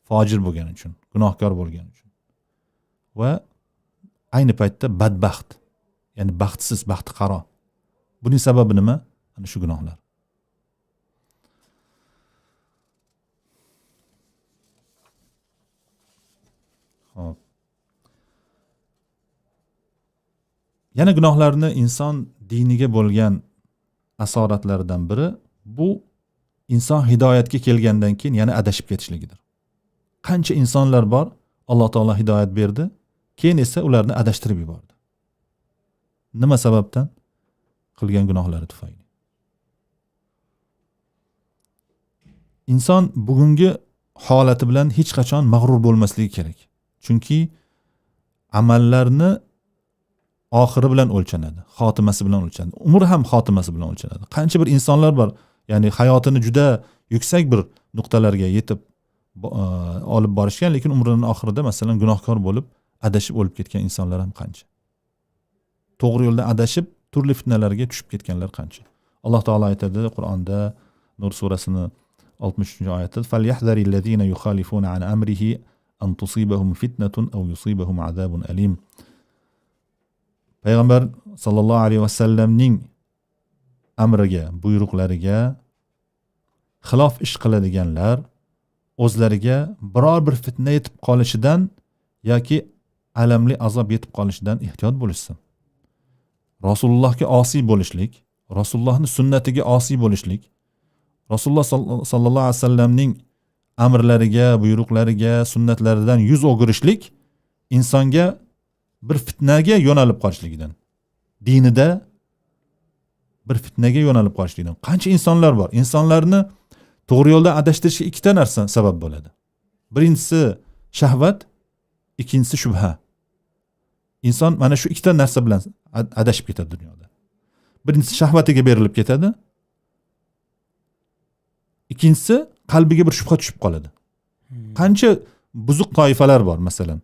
Fojir bo'lgani uchun, gunohkor bo'lgani uchun. Va ayni paytda badbaxt, ya'ni baxtsiz, baxti qaro. Buning sababi nima? Ana shu gunohlar. Xo'p. Yana gunohlarni inson diniga bo'lgan asoratlaridan biri bu inson hidoyatga kelgandan keyin yana adashib ketishligidir. Qancha insonlar bor, Alloh taolo hidoyat berdi, keyin esa ularni adashtirib yubordi. Nima sababdan? Qilgan gunohlari tufayli. Inson bugungi holati bilan hech qachon mag'rur bo'lmasligi kerak. Chunki amallarni oxiri bilan o'lchanadi, xotimasi bilan o'lchanadi. Umr ham xotimasi bilan o'lchanadi. Qancha bir insonlar bor, ya'ni hayotini juda yuksak bir nuqtalarga yetib olib borishgan, lekin umrining oxirida masalan gunohkor bo'lib, adashib o'lib ketgan insonlar ham qancha. To'g'ri yo'ldan adashib turli fitnalarga tushib ketganlar qancha. Alloh taolo aytadi Qur'onda Nur surasini 63-oyatida: "Falyahdharillazina yukhalifuna an amrihi an tusibahum fitnatun aw yusibahum azabun alim." Payg'ambar sallallohu alayhi vasallamning amriga, buyruqlariga xilof ish qiladiganlar o'zlariga biror bir fitna yetib qolishidan yoki alamli azob yetib qolishidan ehtiyot bo'lishsin. Rasulullohga osiy bo'lishlik, Rasulullohning sunnatiga osiy bo'lishlik, Rasululloh sallallohu alayhi vasallamning amrlariga, buyruqlariga, sunnatlaridan yuz o'girishlik insonga bir fitnaga yo'nalib qolishligidan, dinida bir fitnaga yo'nalib qolishlikdan. Qancha insonlar bor, insonlarni to'g'ri yo'ldan adashtirishga ikkita narsa sabab bo'ladi. Birinchisi shahvat, ikkinchisi shubha. Inson mana shu ikkita narsa bilan adashib ketadi dunyoda. Birinchisi shahvatiga berilib ketadi. Ikkinchisi qalbiga bir shubha tushib qoladi. Qancha buzuq toifalar bor masalan.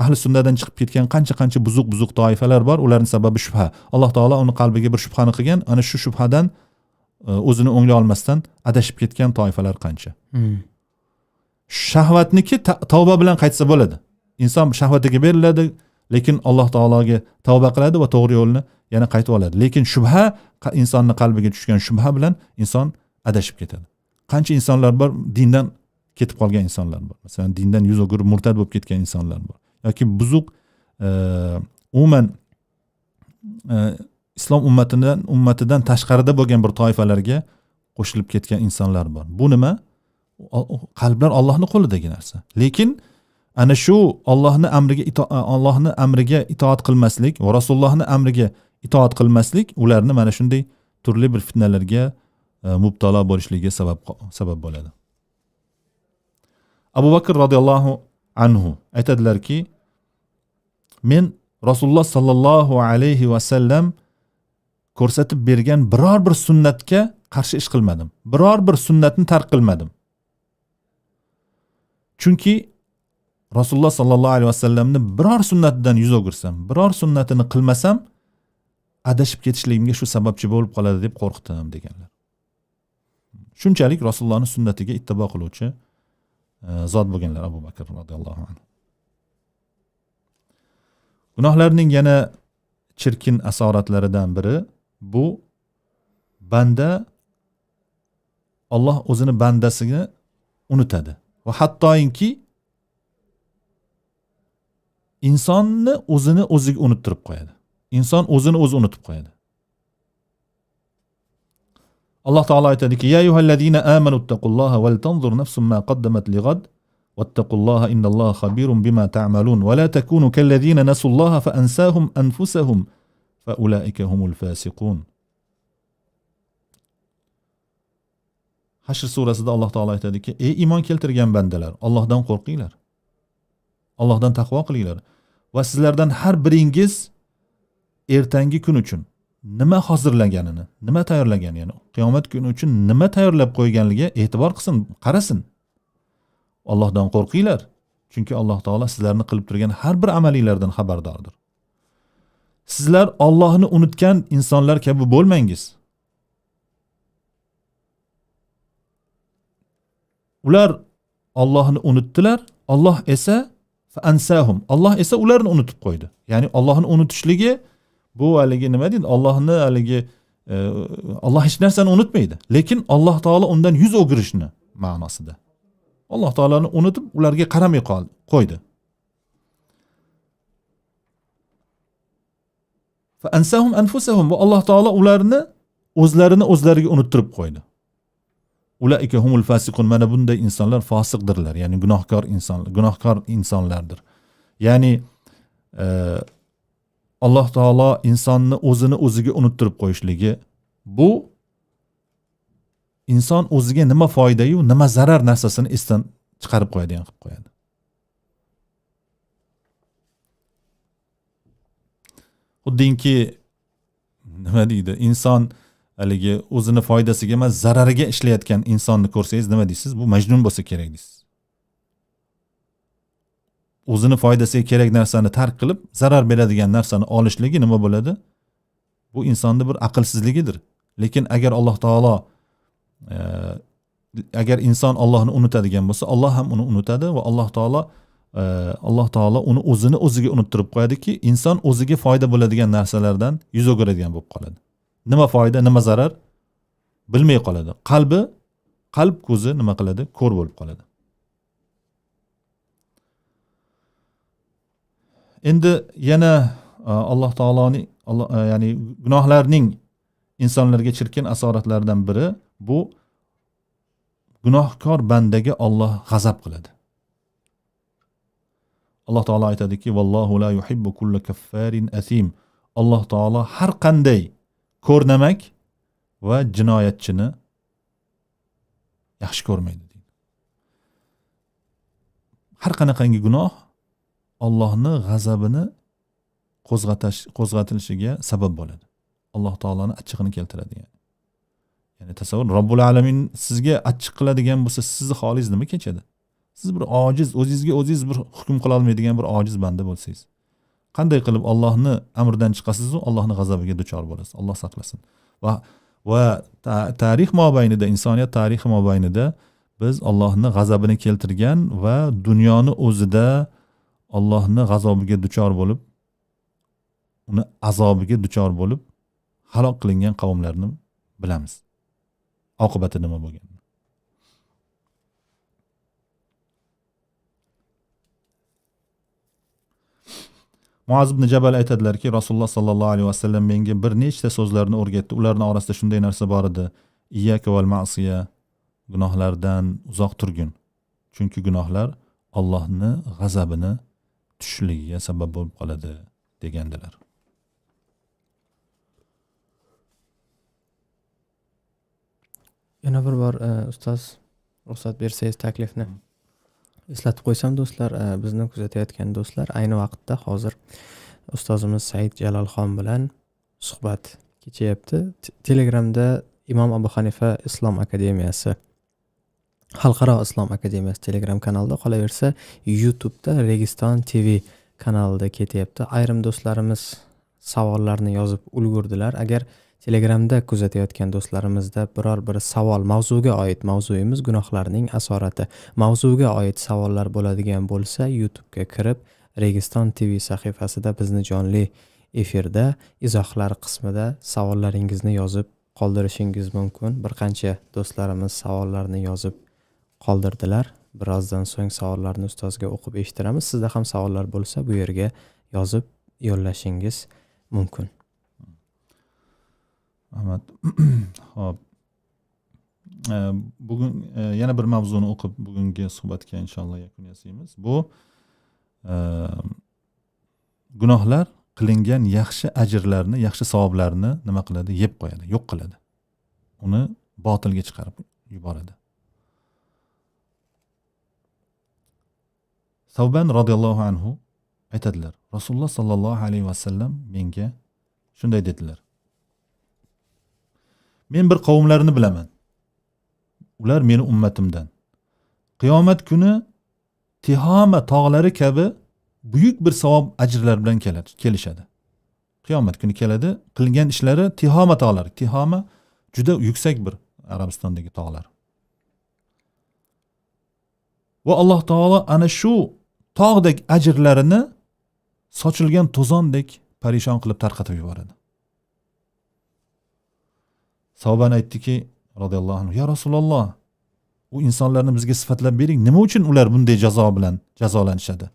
Ahli sunnadan chiqib ketgan qancha buzuq toifalar bor, ularning sababi shubha. Alloh taolo uni qalbiga bir shubhani qilgan, ana shu shubhadan o'zini o'nglay olmasdan adashib ketgan toifalar qancha. Shahvatniki tavba bilan qaytsa bo'ladi. Inson shahvatiga beriladi, lekin Alloh taologa tavba qiladi va to'g'ri yo'lni yana qaytib oladi. Lekin shubha, insonning qalbiga tushgan shubha bilan inson adashib ketadi. Qancha insonlar bor, dindan ketib qolgan insonlar bor. Masalan, dindan yuz o'girib murtad bo'lib ketgan insonlar bor. Yoki buzuq umuman islom ummatidan tashqarida bo'lgan bir toifalarga qo'shilib ketgan insonlar bor. Bu nima? Qalblar Allohning qo'lidagi narsa. Lekin ana shu Allohning amriga itoat qilmaslik va Rasulullohning amriga itoat qilmaslik ularni mana shunday turli bir fitnalarga mubtalo bo'lishligiga sabab bo'ladi. Abu Bakr radhiyallohu anhu aytadilarki, men Rasululloh sallallohu alayhi va sallam ko'rsatib bergan biror bir sunnatga qarshi ish qilmadim. Biror bir sunnatni tark qilmadim. Chunki Rasululloh sallallohu alayhi vasallamni biror sunnatidan yuz o'girsam, biror sunnatini qilmasam, adashib ketishligimga shu sababchi bo'lib qoladi deb qo'rqdim deganlar. Shunchalik Rasulullohning sunnatiga ittibo qiluvchi zot bo'lganlar Abu Bakr radhiyallohu anhu. Gunohlarning yana chirkin asoratlaridan biri bu banda Alloh o'zini bandasini unutadi va hattoki insonni o'zini o'ziga unuttirib qo'yadi. Inson o'zini o'zi unutib qo'yadi. Alloh taolo aytadiki: "Ya ayyuhallazina amanu ittaqulloha val tanzur nafsun ma qaddamat lig'ad wattaqulloha innalloha xabirun bima ta'malun va la takunu kallazina nasulloha fa ansahum anfusahum fa ulaika humul fasiqun." Hashr surasida Alloh taolo aytadiki: "Ey iymon keltirgan bandalar, Allohdan qo'rqinglar. Allohdan taqvo qilinglar va sizlardan har biringiz ertangi kun uchun nima hozirlaganini, nima tayyorlaganini, ya'ni qiyomat kuni uchun nima tayyorlab qo'yganligiga e'tibor qilsin, qarasin. Allohdan qo'rqinglar, chunki Alloh taolo sizlarni qilib turgan har bir amalinglardan xabardordir. Sizlar Allohni unutgan insonlar kabi bo'lmangiz. Ular Allohni unutdilar, Alloh esa fa ansahum. Alloh esa ularni unutib qo'ydi. Ya'ni Allohni unutishligi bu haligi nima deydi? Allohni haligi Alloh hech narsani unutmaydi, lekin Alloh taolo undan yuz o'girishni ma'nosida. Alloh taoloni unutib ularga qaramay qo'ydi. Fa ansahum anfusahum, va Alloh taolo ularni o'zlarini o'zlariga unuttirib qo'ydi. Ulaika humul fasiqun, mana bunday insonlar fosiqdirlar, ya'ni gunohkor insonlar, gunohkor insonlardir. Ya'ni Alloh taolo insonni o'zini o'ziga unuttirib qo'yishligi bu inson o'ziga nima foyda-yu, nima zarar narsasini esdan chiqarib qo'yadigan qilib qo'yadi. Xuddiki nima deydi, inson haligi o'zini foydasiga emas, zarariga ishlayotgan insonni ko'rsangiz nima deysiz? Bu majnun bo'lsa kerak deysiz. O'zini foydasiga kerak narsani tark qilib, zarar beradigan narsani olishligi nima bo'ladi? Bu insonni bir aqlsizligidir. Lekin agar Alloh taolo agar inson Allohni unutadigan bo'lsa, Alloh ham uni unutadi va Alloh taolo uni o'zini o'ziga unuttirib qo'yadiki, inson o'ziga foyda bo'ladigan narsalardan yuz o'giradigan bo'lib qoladi. Nima foyda, nima zarar bilmay qoladi. Qalb ko'zi nima qiladi? Ko'r bo'lib qoladi. Endi yana Alloh taoloning ya'ni gunohlarning insonlarga chirkin asoratlaridan biri bu gunohkor bandaga Alloh g'azab qiladi. Alloh taolo aytadiki: "Vallohu la yuhibbu kulla kaffarin asim." Alloh taolo har qanday ko'rnamak, va jinoyatchini yaxshi ko'rmaydi deydi. Har qanaqangi gunoh Allohni g'azabini qo'zg'atilishiga sabab bo'ladi. Alloh taoloni achchig'ini keltiradi ya'ni. Ya'ni tasavvur, Robbul alamin sizga achchiq qiladigan bo'lsa, sizni holingiz nima kechadi? Siz bir ojiz, o'zingizga o'zingiz bir hukm qila olmaydigan bir ojiz banda bo'lsangiz, qanday qilib Allohni amridan chiqasiz u Allohni g'azabiga duchor bo'lasiz. Alloh saqlasin. Va tarix mobaynida, insoniyat tarixi mobaynida biz Allohni g'azabini keltirgan va dunyoni o'zida Allohni g'azobiga duchor bo'lib, uni azobiga duchor bo'lib halok qilingan qavmlarni bilamiz. Oqibati nima bo'lgan? Muaz ibn Jabal aytadilarki, Rasululloh sallallohu alayhi vasallam menga bir nechta so'zlarni o'rgatdi. Ularning orasida shunday narsa bor edi: iyyaka val ma'siya, gunohlardan uzoq turgin. Chunki gunohlar Allohni g'azabini tushishligiga sabab bo'lib qoladi degandilar. Yana bir bor ustoz ruxsat bersangiz taklifni eslatib qo'ysam do'stlar, bizni kuzatayotgan do'stlar, ayni vaqtda hozir ustozimiz Said Jalolxon bilan suhbat kechyapti. Telegramda Imom Abu Hanifa Islom Akademiyasi, Xalqaro Islom Akademiyasi Telegram kanalida, qolaversa YouTube'da Registon TV kanalida ketyapti. Ayrim do'stlarimiz savollarni yozib ulgurdilar. Agar Telegramda kuzatayotgan do'stlarimizda biror bir savol, mavzuga oid, mavzuyimiz gunohlarning asorati, mavzuga oid savollar bo'ladigan bo'lsa, YouTube'ga kirib Registon TV sahifasida bizni jonli efirda izohlar qismida savollaringizni yozib qoldirishingiz mumkin. Bir qancha do'stlarimiz savollarni yozib qoldirdilar. Birozdan so'ng savollarni ustozga o'qib eshittiramiz. Sizda ham savollar bo'lsa, bu yerga yozib yo'llashingiz mumkin. Ahmad, xo'p. Bugun yana bir mavzuni o'qib bugungi suhbatga inshaalloh yakun yasaymiz. Bu gunohlar qilingan yaxshi ajrlarni, yaxshi savoblarni nima qiladi? Yeb qo'yadi, yo'q qiladi. Uni botilga chiqarib yuboradi. Savban radhiyallohu anhu aytadilar: Rasululloh sallallohu alayhi vasallam menga shunday dedilar: Men bir qavmlarni bilaman. Ular meni ummatimdan. Qiyomat kuni Tihoma tog'lari kabi buyuk bir savob ajrlar bilan kelishadi. Qiyomat kuni keladi, qilgan ishlari Tihoma tog'lari. Tihoma juda yuksak bir Arabistondagi tog'lar. Va Alloh taolo ana shu tog'dek ajrlarini sochilgan to'zondek parishon qilib tarqatib yuboradi. Savban aytdiki radhiyallohu anhu: "Ya Rasululloh, u insonlarni bizga sifatlab bering, nima uchun ular bunday jazo bilan jazolanishadi?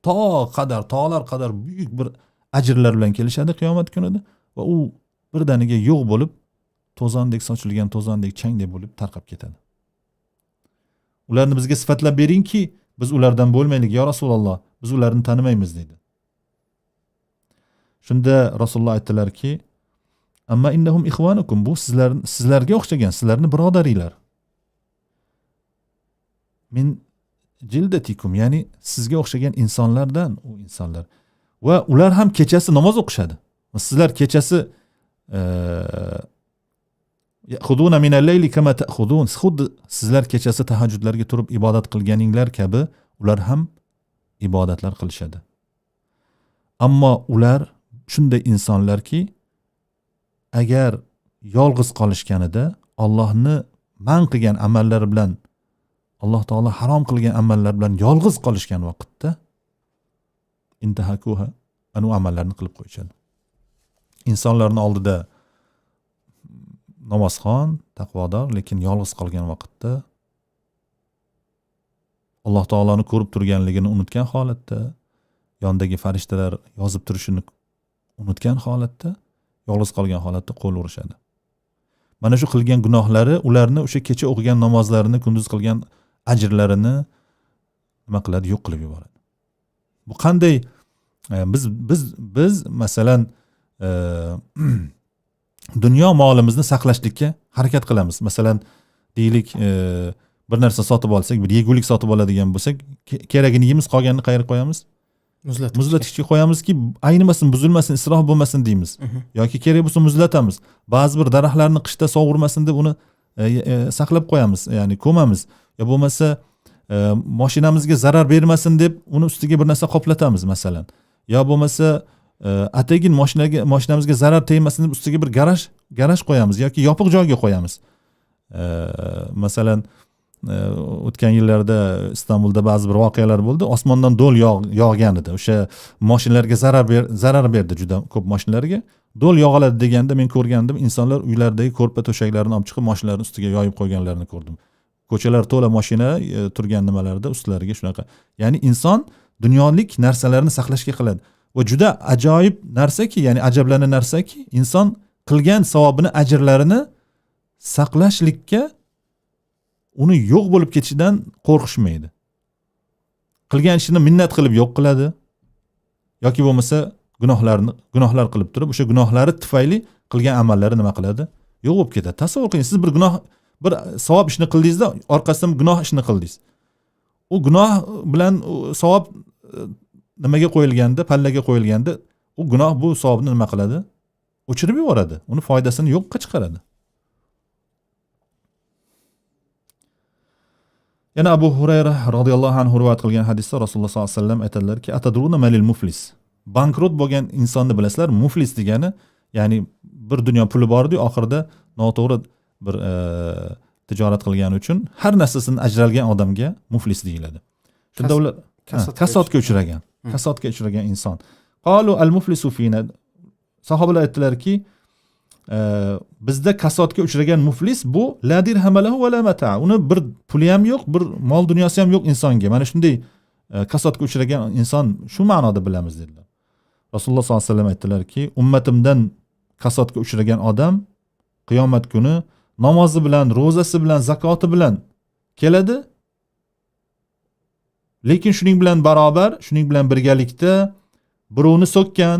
Tog' qadar, tog'lar qadar buyuk bir ajrlar bilan kelishadi qiyomat kunida va u birdaniga yo'q bo'lib, to'zondek sochilgan to'zondek changdek bo'lib tarqab ketadi. Ularni bizga sifatlab beringki, biz ulardan bo'lmaylik, ya Rasululloh, biz ularni tanimaymiz" dedi. Shunda Rasululloh aytdilarki: "Amma innahum ikhwanukum, bu sizlarga o'xshagan, sizlarni birodaringlar. Min jildatikum, ya'ni sizga o'xshagan insonlardan u insonlar. Va ular ham kechasi namoz o'qishadi. Sizlar kechasi ya'khuduna minal-layli kama ta'khudun, xuddi sizlar kechasi tahajjudlarga turib ibodat qilganinglar kabi ular ham ibodatlar qilishadi. Ammo ular shunday insonlarki, agar yolg'iz qolishganida Allohni man qilgan amallari bilan, Alloh taolo harom qilgan amallar bilan yolg'iz qolishgan vaqtda intahakuha, anu amallarni qilib qo'yishadi. Insonlarning oldida namozxon, taqvodor, lekin yolg'iz qolgan vaqtda Alloh taoloni ko'rib turganligini unutgan holatda, yondagi farishtalar yozib turishini unutgan holatda, yolg'iz qolgan holatda qo'l urishadi. Mana shu qilgan gunohlari ularni o'sha kecha o'qigan namozlarini, kunduz qilgan ajrlarini nima qiladi? Yo'q qilib yuboradi. Bu qanday biz masalan Dunyo molimizni saqlashlikka harakat qilamiz. Masalan, deylik, bir narsa sotib olsak, bir yegulik sotib oladigan bo'lsak, keragini yeymiz, qolganini qayerga qo'yamiz? Muzlatgichga qo'yamizki, aynimasin, buzilmasin, isrof bo'lmasin deymiz. Yoki kerak bo'lsa muzlatamiz. Ba'zi bir daraxtlarni qishda sovurmasin deb uni saqlab qo'yamiz, ya'ni ko'mamiz. Yo bo'lmasa mashinamizga zarar bermasin deb uni ustiga bir narsa qoplatamiz masalan. Yo bo'lmasa atagin mashinamizga zarar tegmasin deb ustiga bir garaj qo'yamiz yoki yopiq joyga qo'yamiz. Masalan, o'tgan yillarda Istanbulda ba'zi bir voqealar bo'ldi. Osmondan do'l yog'gan edi. O'sha mashinalarga zarar berdi juda ko'p mashinalarga. Do'l yog'iladi deganda men ko'rgandim, insonlar uylaridagi ko'rpa to'shaklarini olib chiqib mashinalarning ustiga yoyib qo'yganlarini ko'rdim. Ko'chalar to'la mashina turgan nimalarda ustlariga shunaqa. Ya'ni inson dunyolik narsalarni saqlashga qiladi. Va juda ajoyib narsaki, ya'ni ajablana narsaki, inson qilgan savobini, ajrlarini saqlashlikka uni yo'q bo'lib ketishidan qo'rqishmaydi. Qilgan ishini minnat qilib yo'q qiladi yoki bo'lmasa gunohlar qilib turib, o'sha gunohlari tufayli qilgan amallari nima qiladi? Yo'q bo'lib ketadi. Tasavvur qiling, siz bir gunoh, bir savob ishni qildingizda, orqasidan gunoh ishni qildingiz. U gunoh bilan savob nimaga qo'yilganda, pallaga qo'yilganda, u gunoh bu savobni nima qiladi? O'chirib yuboradi. Uni foydasini yo'qqa chiqaradi. Yana Abu Hurayra radhiyallohu anhu rivoyat qilgan hadisda Rasululloh sollallohu alayhi vasallam aytadilarki, atadruna malil muflis. Bankrot bo'lgan insonni bilasizlar, muflis degani, ya'ni bir dunyo puli bor edi, oxirida noto'g'ri bir tijorat qilgani uchun har narsasini ajralgan odamga muflis deyiladi. Shunda ular kasodga uchragan, kasodga uchragan inson. Qalu al muflisu fina. Sahobalar aytdilarki, bizda kasodga uchragan muflis bu la dirham lahu va la mata. Uni bir puli ham yo'q, bir mol dunyosi ham yo'q insonga. Mana shunday kasodga uchragan inson shu ma'noda bilamiz dedilar. Rasululloh sollallohu alayhi vasallam aytdilarki, ummatimdan kasodga uchragan odam qiyomat kuni namozi bilan, ro'zasi bilan, zakoti bilan keladi. Lekin shuning bilan barobar, shuning bilan birgalikda birovni so'kkan,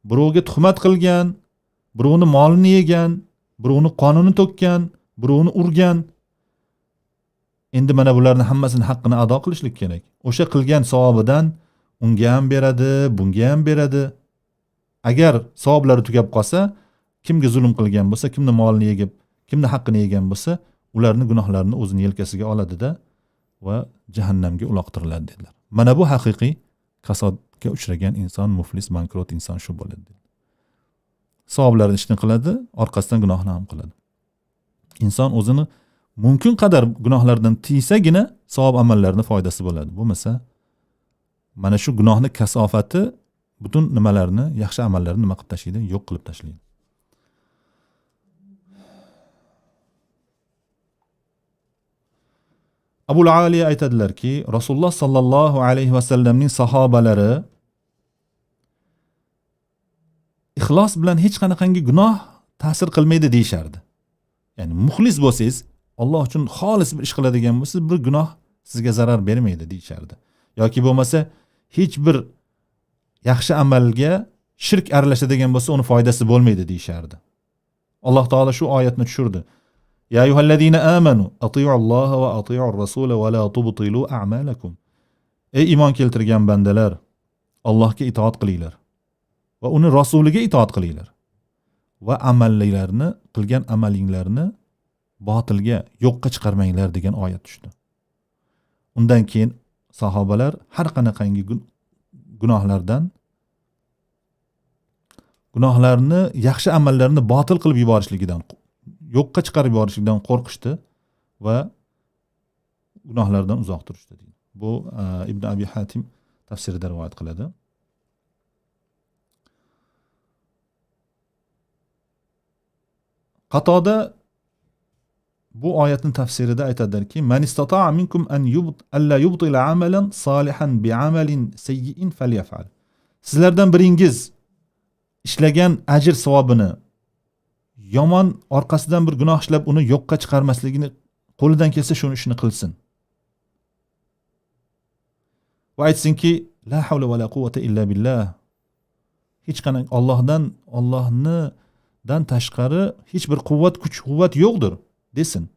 birovga tuhmat qilgan, birovni molini yegan, birovni qonini to'kkan, birovni urgan. Endi mana bularni hammasini haqqini ado qilishlik kerak. O'sha qilgan savobidan unga ham beradi, bunga ham beradi. Agar savoblari tugab qolsa, kimga zulm qilgan bo'lsa, kimni molini yegib, kimni haqqini yegan bo'lsa, ularni gunohlarini o'zini yelkasiga oladida va jahannamga uloqtiriladi dedilar. Mana bu haqiqiy kasodga uchragan inson, muflis, bankrot inson shu bo'ladi dedilar. Savoblarni ishni qiladi, orqasidan gunohni ham qiladi. Inson o'zini mumkin qadar gunohlardan tiysagina savob amallarning foydasi bo'ladi. Bo'lmasa mana shu gunohni kasofati butun nimalarni, yaxshi amallarni nima qilib tashlaydi? Yo'q qilib tashlaydi. Abul Aliya aytadilarki, Rasululloh sallallohu alayhi va sallamning sahobalari ixlos bilan hech qanaqangi gunoh ta'sir qilmaydi deyishardi. Ya'ni muxlis bo'lsangiz, Alloh uchun xolis bir ish qiladigan bo'lsangiz, bir gunoh sizga zarar bermaydi deyishardi. Yoki bo'lmasa hech bir yaxshi amalga shirk aralashadigan bo'lsa, uni foydasi bo'lmaydi deyishardi. Alloh taolo shu oyatni tushirdi. Ya ayyuhallazina amanu atii'ulloha va atii'ur rasula va la tubtilu a'malakum. Ey iymon keltirgan bandalar, Allohga itoat qilinglar va uni rasuliga itoat qilinglar va amallarni, qilgan amalinglarni botilga, yo'qqa chiqarmanglar degan oyat tushdi. Undan keyin sahobalar har qanaqangi gunohlardan, gunohlarni, yaxshi amallarni botil qilib yuborishligidan, yo'qqa chiqarib yuborishligidan qo'rqishdi va gunohlardan uzoq turishdi deydi. Bu Ibn Abi Hatim tafsirida rivoyat qiladi. Qatoda bu oyatning tafsirida aytadilarki, man istata'a minkum an alla yubtila amalan salihan bi'amalin sayyi'in falyaf'al. Sizlardan biringiz ishlagan ajr savobini yomon orqasidan bir gunoh ishlab uni yo'qqa chiqarmasligini qo'lidan kelsa shuni ishini qilsin. Va aytsinki, la havla va la quvvata illa billah. Hech qanday Allohdan, Allohni Allohdan tashqari hech bir quvvat, kuch, quvvat yo'qdir desin.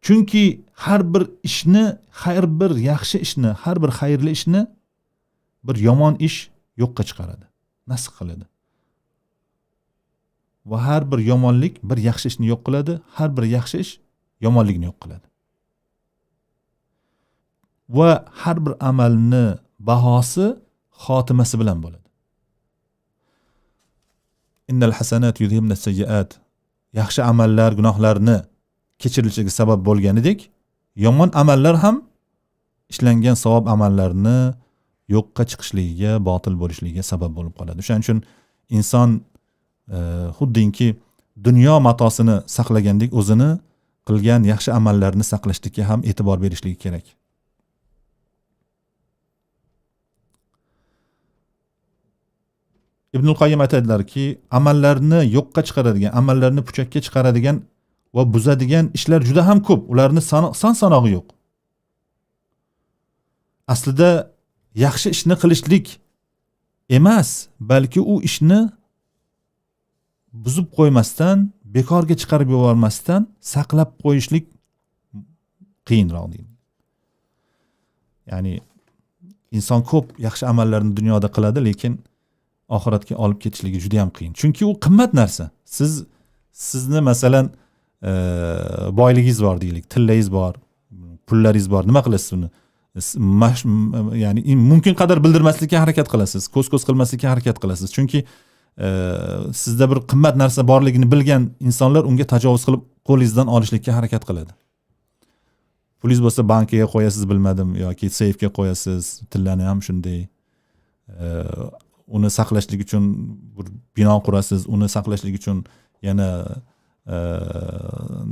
Chunki har bir ishni, har bir yaxshi ishni, har bir xayrli ishni bir yomon ish yo'qqa chiqaradi, nasx qiladi. Va har bir yomonlik bir yaxshi ishni yo'q qiladi, har bir yaxshi ish yomonlikni yo'q qiladi. Va har bir amalni bahosi xotimasi bilan bo'ladi. Innal hasanat yudhibna sayyiat. Yaxshi amallar gunohlarni kechirilishiga sabab bo'lganidek, yomon amallar ham ishlangan savob amallarni yo'qqa chiqishligiga, botil bo'lishligiga sabab bo'lib qoladi. O'shaning uchun inson xuddiki dunyo matosini saqlagandek o'zini qilgan yaxshi amallarni saqlashlikka ham e'tibor berishligi kerak. Ibnul Qoyyim aytadilarki, amallarni yo'qqa chiqaradigan, amallarni puchakka chiqaradigan va buzadigan ishlar juda ham ko'p. Ularni son sanog'i yo'q. Aslida yaxshi ishni qilishlik emas, balki u ishni buzib qo'ymasdan, bekorga chiqarib yubormasdan saqlab qo'yishlik qiyinroq deydi. Ya'ni inson ko'p yaxshi amallarni dunyoda qiladi, lekin oxiratga olib ketishligi juda ham qiyin. Chunki u qimmat narsa. Sizni masalan boyligingiz bor deylik, tillangiz bor, pullaringiz bor. Nima qilasiz uni? Ya'ni mumkin qadar bildirmaslikka harakat qilasiz, ko'z-ko'z qilmaslikka harakat qilasiz. Chunki sizda bir qimmat narsa borligini bilgan insonlar unga tajovuz qilib qo'lingizdan olishlikka harakat qiladi. Pulingiz bo'lsa bankaga qo'yasiz, bilmadim, yoki seyfga qo'yasiz, tillani ham shunday. Uni saqlashlik uchun bir bino qurasiz, uni saqlashlik uchun yana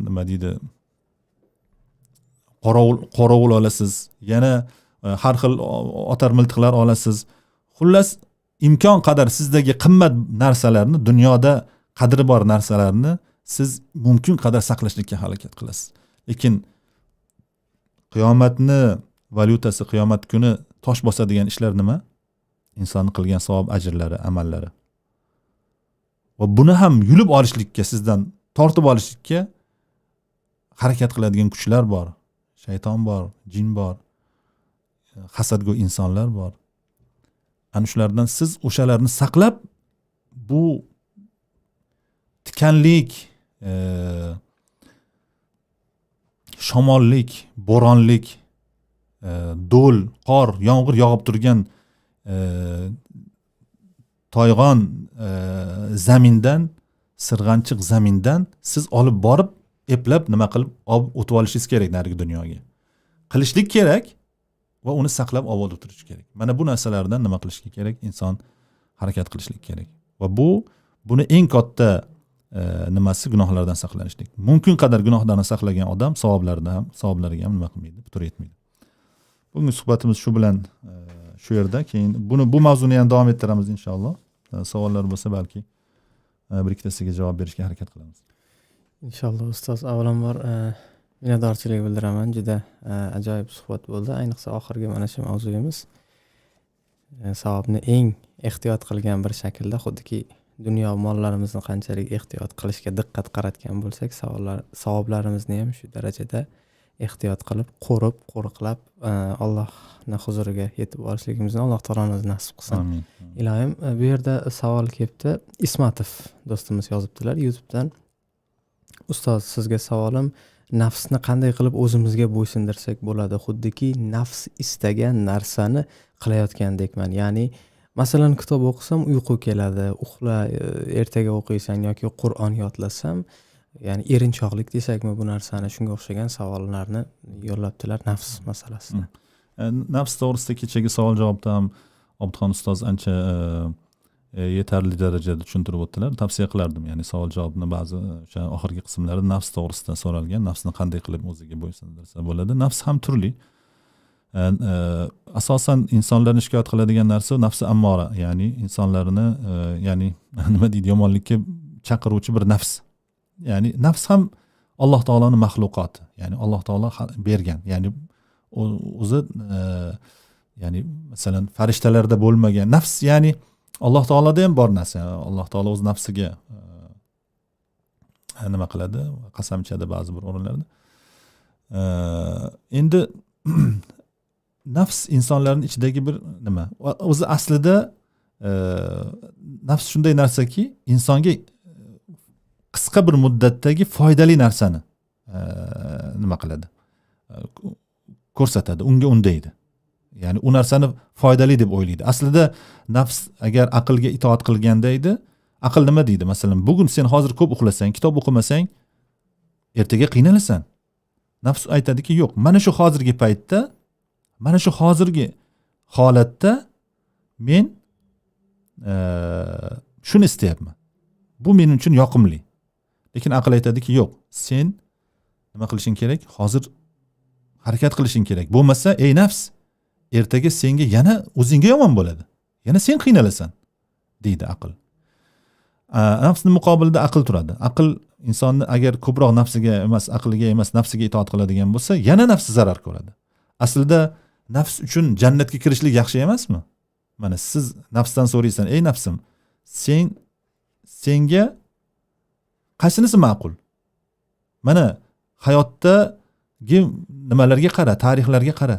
nima deydi, qorovul olasiz, yana har xil otar miltiqlar olasiz. Xullas, imkon qadar sizdagi qimmat narsalarni, dunyoda qadri bor narsalarni siz mumkin qadar saqlashlikka harakat qilasiz. Lekin qiyomatni valyutasi, qiyomat kuni tosh bosadigan ishlar nima? Insonni qilgan savob ajrlari, amallari. Va buni ham yulib olishlikka, sizdan tortib olishlikka harakat qiladigan kuchlar bor. Shayton bor, jin bor, hasadgo'y insonlar bor. Ana shulardan siz o'shalarni saqlab, bu tikanlik, shamollik, bo'ronlik, do'l, qor, yomg'ir yog'ib turgan toyg'on zamindan, sirg'anchiq zamindan siz olib borib eplab nima qilib olib o'tib olishingiz kerak narigi dunyoga. Qilishlik kerak va uni saqlab obod o'tirish kerak. Mana bu narsalardan nima qilishlik kerak? Inson harakat qilishlik kerak. Va buni eng katta nimasi gunohlardan saqlanishlik. Mumkin qadar gunohlardan saqlagan odam savoblardan ham, savoblariga ham nima qilmaydi, putur yetmaydi. Bugungi suhbatimiz shu bilan shu yerda. Keyin bu mavzuni ham davom ettiramiz inshaalloh. Savollar bo'lsa balki bir ikkitasiga javob berishga harakat qilamiz. Inshaalloh ustoz, avvalambor minnatdorchilik bildiraman. Juda ajoyib suhbat bo'ldi. Ayniqsa oxirgi mana shu mavzuyimiz savobni eng ehtiyot qilgan bir shaklda, xuddiki dunyo mollarimizni qanchalik ehtiyot qilishga diqqat qaratgan bo'lsak, savoblarimizni ham shu darajada ehtiyot qilib, qo'rib, qo'riqlab Allohning huzuriga yetib borishligimizni Alloh taoloning o'zi nasib qilsin. Amin. Iloyim, bu yerda savol kelibdi. Ismatov do'stimiz yozibdilar YouTube'dan. Ustoz, sizga savolim, nafsni qanday qilib o'zimizga bo'ysundirsak bo'ladi? Xuddiki nafs istagan narsani qilayotgandekman. Ya'ni masalan kitob o'qisam uyqu keladi, uxla, ertaga o'qiysan yoki Qur'on yodlasam, ya'ni erinchoqlik desakmi bu narsani, shunga o'xshagan savollarni yo'llabdilar nafs masalasida. Nafs to'g'risida kechagi savol javobda ham Obidxon ustoz ancha yetarli darajada tushuntirib o'tdilar. Tavsiya qilardim, ya'ni savol javobni ba'zi o'sha oxirgi qismlarida nafs to'g'risida so'ralgan, nafsni qanday qilib o'ziga bo'ysundirsa bo'ladi. Nafs ham turli. Asosan insonlarni shikoyat qiladigan narsa nafsi ammora, ya'ni insonlarni ya'ni nima deydi, yomonlikka chaqiruvchi bir nafs. Ya'ni nafs ham Alloh taoloning maxluqoti, ya'ni Alloh taolo bergan, ya'ni o'zi ya'ni masalan farishtalarda bo'lmagan nafs, ya'ni Alloh taoloda ham bor narsa. Alloh taolo o'z nafsiga nima qiladi, qasam ichadi ba'zi bir o'rinlarda. Endi nafs insonlarning ichidagi bir nima, o'zi aslida nafs shunday narsaki, insonga qisqa bir muddatdagi foydali narsani nima qiladi, ko'rsatadi, unga undaydi. Ya'ni u narsani foydali deb o'ylaydi. Aslida nafs agar aqlga itoat qilganda edi, aql nima deydi? Masalan, bugun sen hozir ko'p uxlasang, kitob o'qimasang, ertaga qiynalasan. Nafs aytadiki, yo'q, mana shu hozirgi paytda, mana shu hozirgi holatda men shuni istayapman. Bu mening uchun yoqimli. Lekin aql aytadiki, yo'q, sen nima qilishing kerak? Hozir harakat qilishing kerak. Bo'lmasa, ey nafs, ertaga senga yana o'zingga yomon bo'ladi. Yana sen qiynalasan, deydi aql. Nafsning muqobilida aql turadi. Aql insonni agar ko'proq nafsiga emas, aqliga emas, nafsiga itoat qiladigan bo'lsa, yana nafsi zarar ko'radi. Aslida nafs uchun jannatga kirishlik yaxshi emasmi? Mana siz nafsdan so'raysan, ey nafsim, senga qaysinisi ma'qul? Mana hayotdagi nimalarga qara, tarixlarga qara.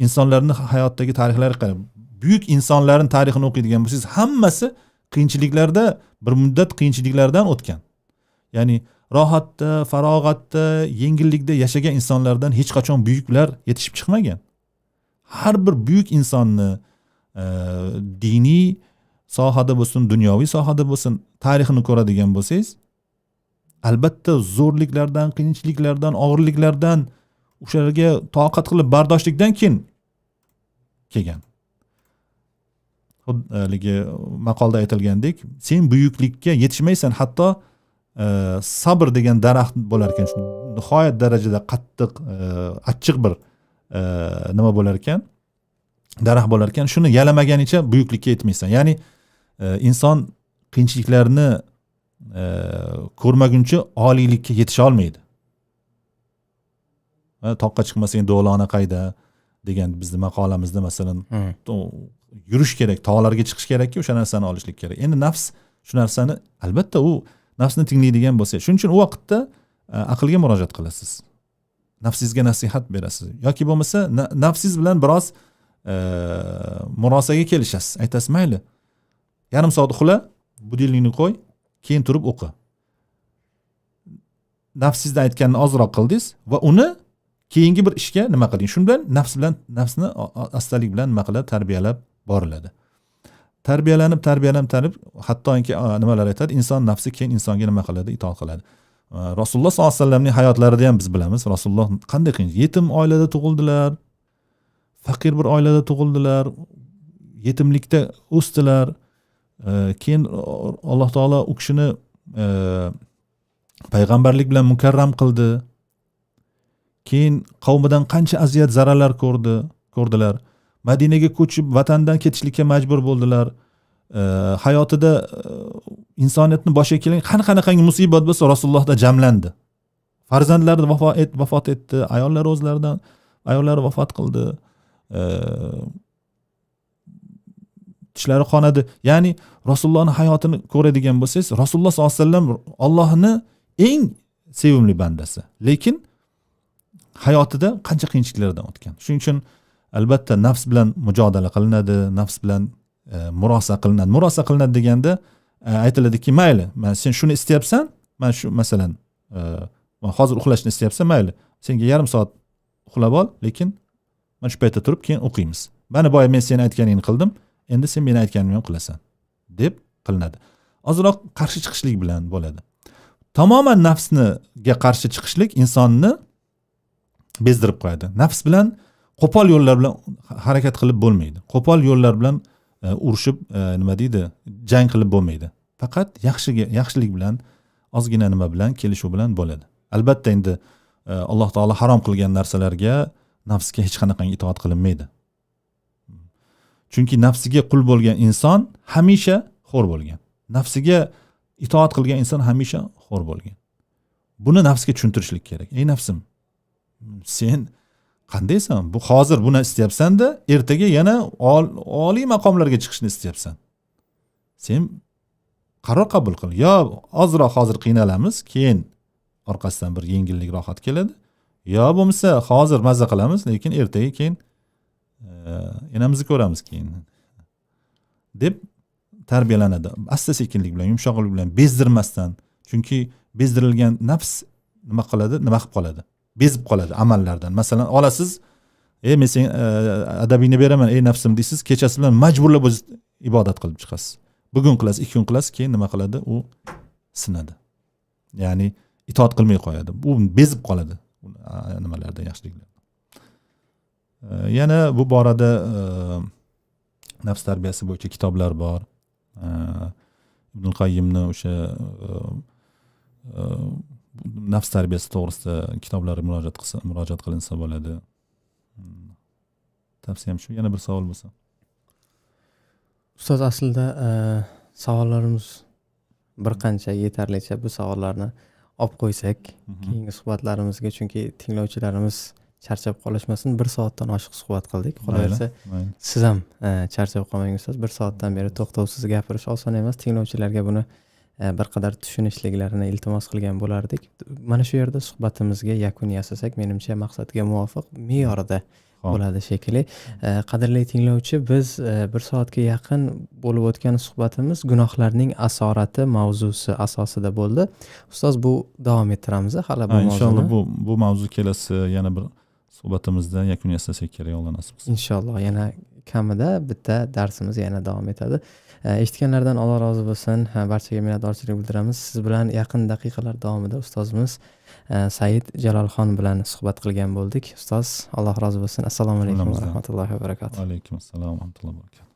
Insonlarning hayotdagi tarixlariga qara. Buyuk insonlarning tarixini o'qiydigan bo'lsangiz, hammasi qiyinchiliklarda, bir muddat qiyinchiliklardan o'tgan. Ya'ni rohatda, farog'atda, yengillikda yashagan insonlardan hech qachon buyuklar yetishib chiqmagan. Har bir buyuk insonni diniy sohada bo'lsin, dunyoviy sohada bo'lsin, tarixini ko'radigan bo'lsangiz, albatta zo'rliklardan, qiyinchiliklardan, og'irliklardan, o'shalarga toqat qilib bardoshlikdan keyin kelgan. Haligi maqolda aytilgandek, sen buyuklikka yetishmaysan, hatto sabr degan daraxt bo'lar ekan, nihoyat darajada qattiq, achchiq bir nima bo'lar ekan, daraxt bo'lar ekan, shuni yalamaganicha buyuklikka yetmaysan. Ya'ni inson qiyinchiliklarni ko'rmaguncha oliylikka yetisha olmaydi. Toqqa chiqmasang do'lona qayda degan bizni maqolamizda, masalan, yurish kerak, tog'larga chiqish kerakki, o'sha narsani olishlik kerak. Endi nafs shu narsani, albatta u nafsni tinglaydigan bo'lsa, shuning uchun u vaqtda aqlga murojaat qilasiz, nafsingizga nasihat berasiz yoki bo'lmasa nafsingiz bilan biroz murosaga kelishasiz. Aytasiz, mayli, yarim soat uxla, budilnikni qo'y, keyin turib o'qi. Nafsingizdan aytganini ozroq qildingiz va uni keyingi bir ishga nima qiling. Shun bilan nafs bilan nafsni astalik bilan nima qiladi, tarbiyalab boriladi. Tarbiyalanib, tarbiyalanib, tarib, hattoki nimalar aytadi, inson nafsi keyin insonga nima qiladi, itoat qiladi. Rasululloh sollallohu alayhi vasallamning hayotlarida ham biz bilamiz, Rasululloh qanday qiyin, yetim oilada tug'ildilar, faqir bir oilada tug'ildilar, yetimlikda o'sdilar. Keyin Alloh taolo u kishini payg'ambarlik bilan mukarram qildi. Keyin qavmidan qancha aziyat, zararlar ko'rdilar. Madinaga ko'chib, vatandan ketishlikka majbur bo'ldilar. Hayotida insoniyatni boshiga kelgan qanaqangi musibat bo'lsa Rasulullohda jamlandi. Farzandlari vafot etdi, ayollari o'zlaridan, ayollari vafot qildi. Tishlari qonadi. Ya'ni Rasulullohning hayotini ko'radigan bo'lsangiz, Rasululloh sollallohu alayhi vasallam Allohni eng sevimli bandasi. Lekin hayotida qancha qiyinchiliklardan o'tgan. Shuning uchun albatta nafs bilan mujodala qilinadi, nafs bilan murosa qilinadi. Murosa qilinadi deganda aytiladiki, mayli, mana sen shuni istayapsan, mana shu masalan, hozir uxlashni istayapsan, mayli, senga yarim soat uxlab ol, lekin mana shu paytda turib keyin o'qiymiz. Mana boya men seni aytganingni qildim, endi sen meni aytganimni ham qilasan deb qilinadi. Ozroq qarshi chiqishlik bilan bo'ladi. Tamoman nafsniga qarshi chiqishlik insonni bezdirib qo'yadi. Nafs bilan qo'pol yo'llar bilan harakat qilib bo'lmaydi. Qo'pol yo'llar bilan urushib, nima deydi, jang qilib bo'lmaydi. Faqat yaxshilik bilan, ozgina nima bilan, kelishuv bilan bo'ladi. Albatta endi Alloh taolo harom qilgan narsalarga nafsga hech qanaqangi itoat qilinmaydi. Chunki nafsiga qul bo'lgan inson hamisha xo'r bo'lgan. Nafsiga itoat qilgan inson hamisha xo'r bo'lgan. Buni nafsga tushuntirishlik kerak. Ey nafsim, sen qandaysan? Bu hozir buni istayapsan-da, ertaga yana oliy maqomlarga chiqishni istayapsan. Sen qaror qabul qil. Yo ozroq hozir qiynalamiz, keyin orqasidan bir yengillik, rohat keladi. Yo bo'lmasa hozir maza qilamiz, lekin ertaga keyin enamizni ko'ramiz keyin deb tarbiyalanadi. Asta sekinlik bilan, yumshoqlik bilan, bezdirmasdan. Chunki bezdirilgan nafs nima qiladi? Nima qilib qoladi? Bezib qoladi amallardan. Masalan, olasiz, ey men sen adabingni beraman, ey nafsim deysiz, kechasi bilan majburlab o'zingiz ibodat qilib chiqasiz. Bugun qilasiz, 2 kun qilasiz, keyin nima qiladi? U sinadi. Ya'ni itoat qilmay qo'yadi. U bezib qoladi nimalardan, yaxshiliklardan. Yana bu borada nafs tarbiyasi bo'yicha kitoblar bor. Ibn Qayyimni o'sha nafs tarbiyasi to'g'risida kitoblari murojaat qilinsa bo'ladi. Tavsiyam shu. Yana bir savol bo'lsa. Ustoz, aslida savollarimiz bir qancha, yetarlicha. Bu savollarni olib qo'ysak keyingi suhbatlarimizga, chunki tinglovchilarimiz charchab qolishmasin. 1 soatdan oshiq suhbat qildik. Qolaversa, siz ham charchab qolmang, ustoz. 1 soatdan beri to'xtovsiz gapirish oson emas. Tinglovchilarga buni bir qadar tushunishliklarini iltimos qilgan bo'lardik. Mana shu yerda suhbatimizga yakun yasasak, menimcha, maqsadga muvofiq, me'yorida bo'ladi shekilli. Qadrli tinglovchi, biz 1 soatga yaqin bo'lib o'tgan suhbatimiz gunohlarning asorati mavzusi asosida bo'ldi. Ustoz, bu davom ettiramiz hali bu mavzuni. Inshaalloh bu mavzu kelasi yana bir suhbatimizda yakun yasasak kerak, Alloh nasib qilsa. Inshaalloh yana kamida bitta darsimiz yana davom etadi. Eshitganlardan Alloh rozi bo'lsin. Barchaga minnatdorchilik bildiramiz. Siz bilan yaqin daqiqalar davomida ustozimiz Said Jalolxon bilan suhbat qilgan bo'ldik. Ustoz, Alloh rozi bo'lsin. Assalomu alaykum va rahmatullohi va barakatuh. Va alaykum assalom va rahmatullohi va barakatuh.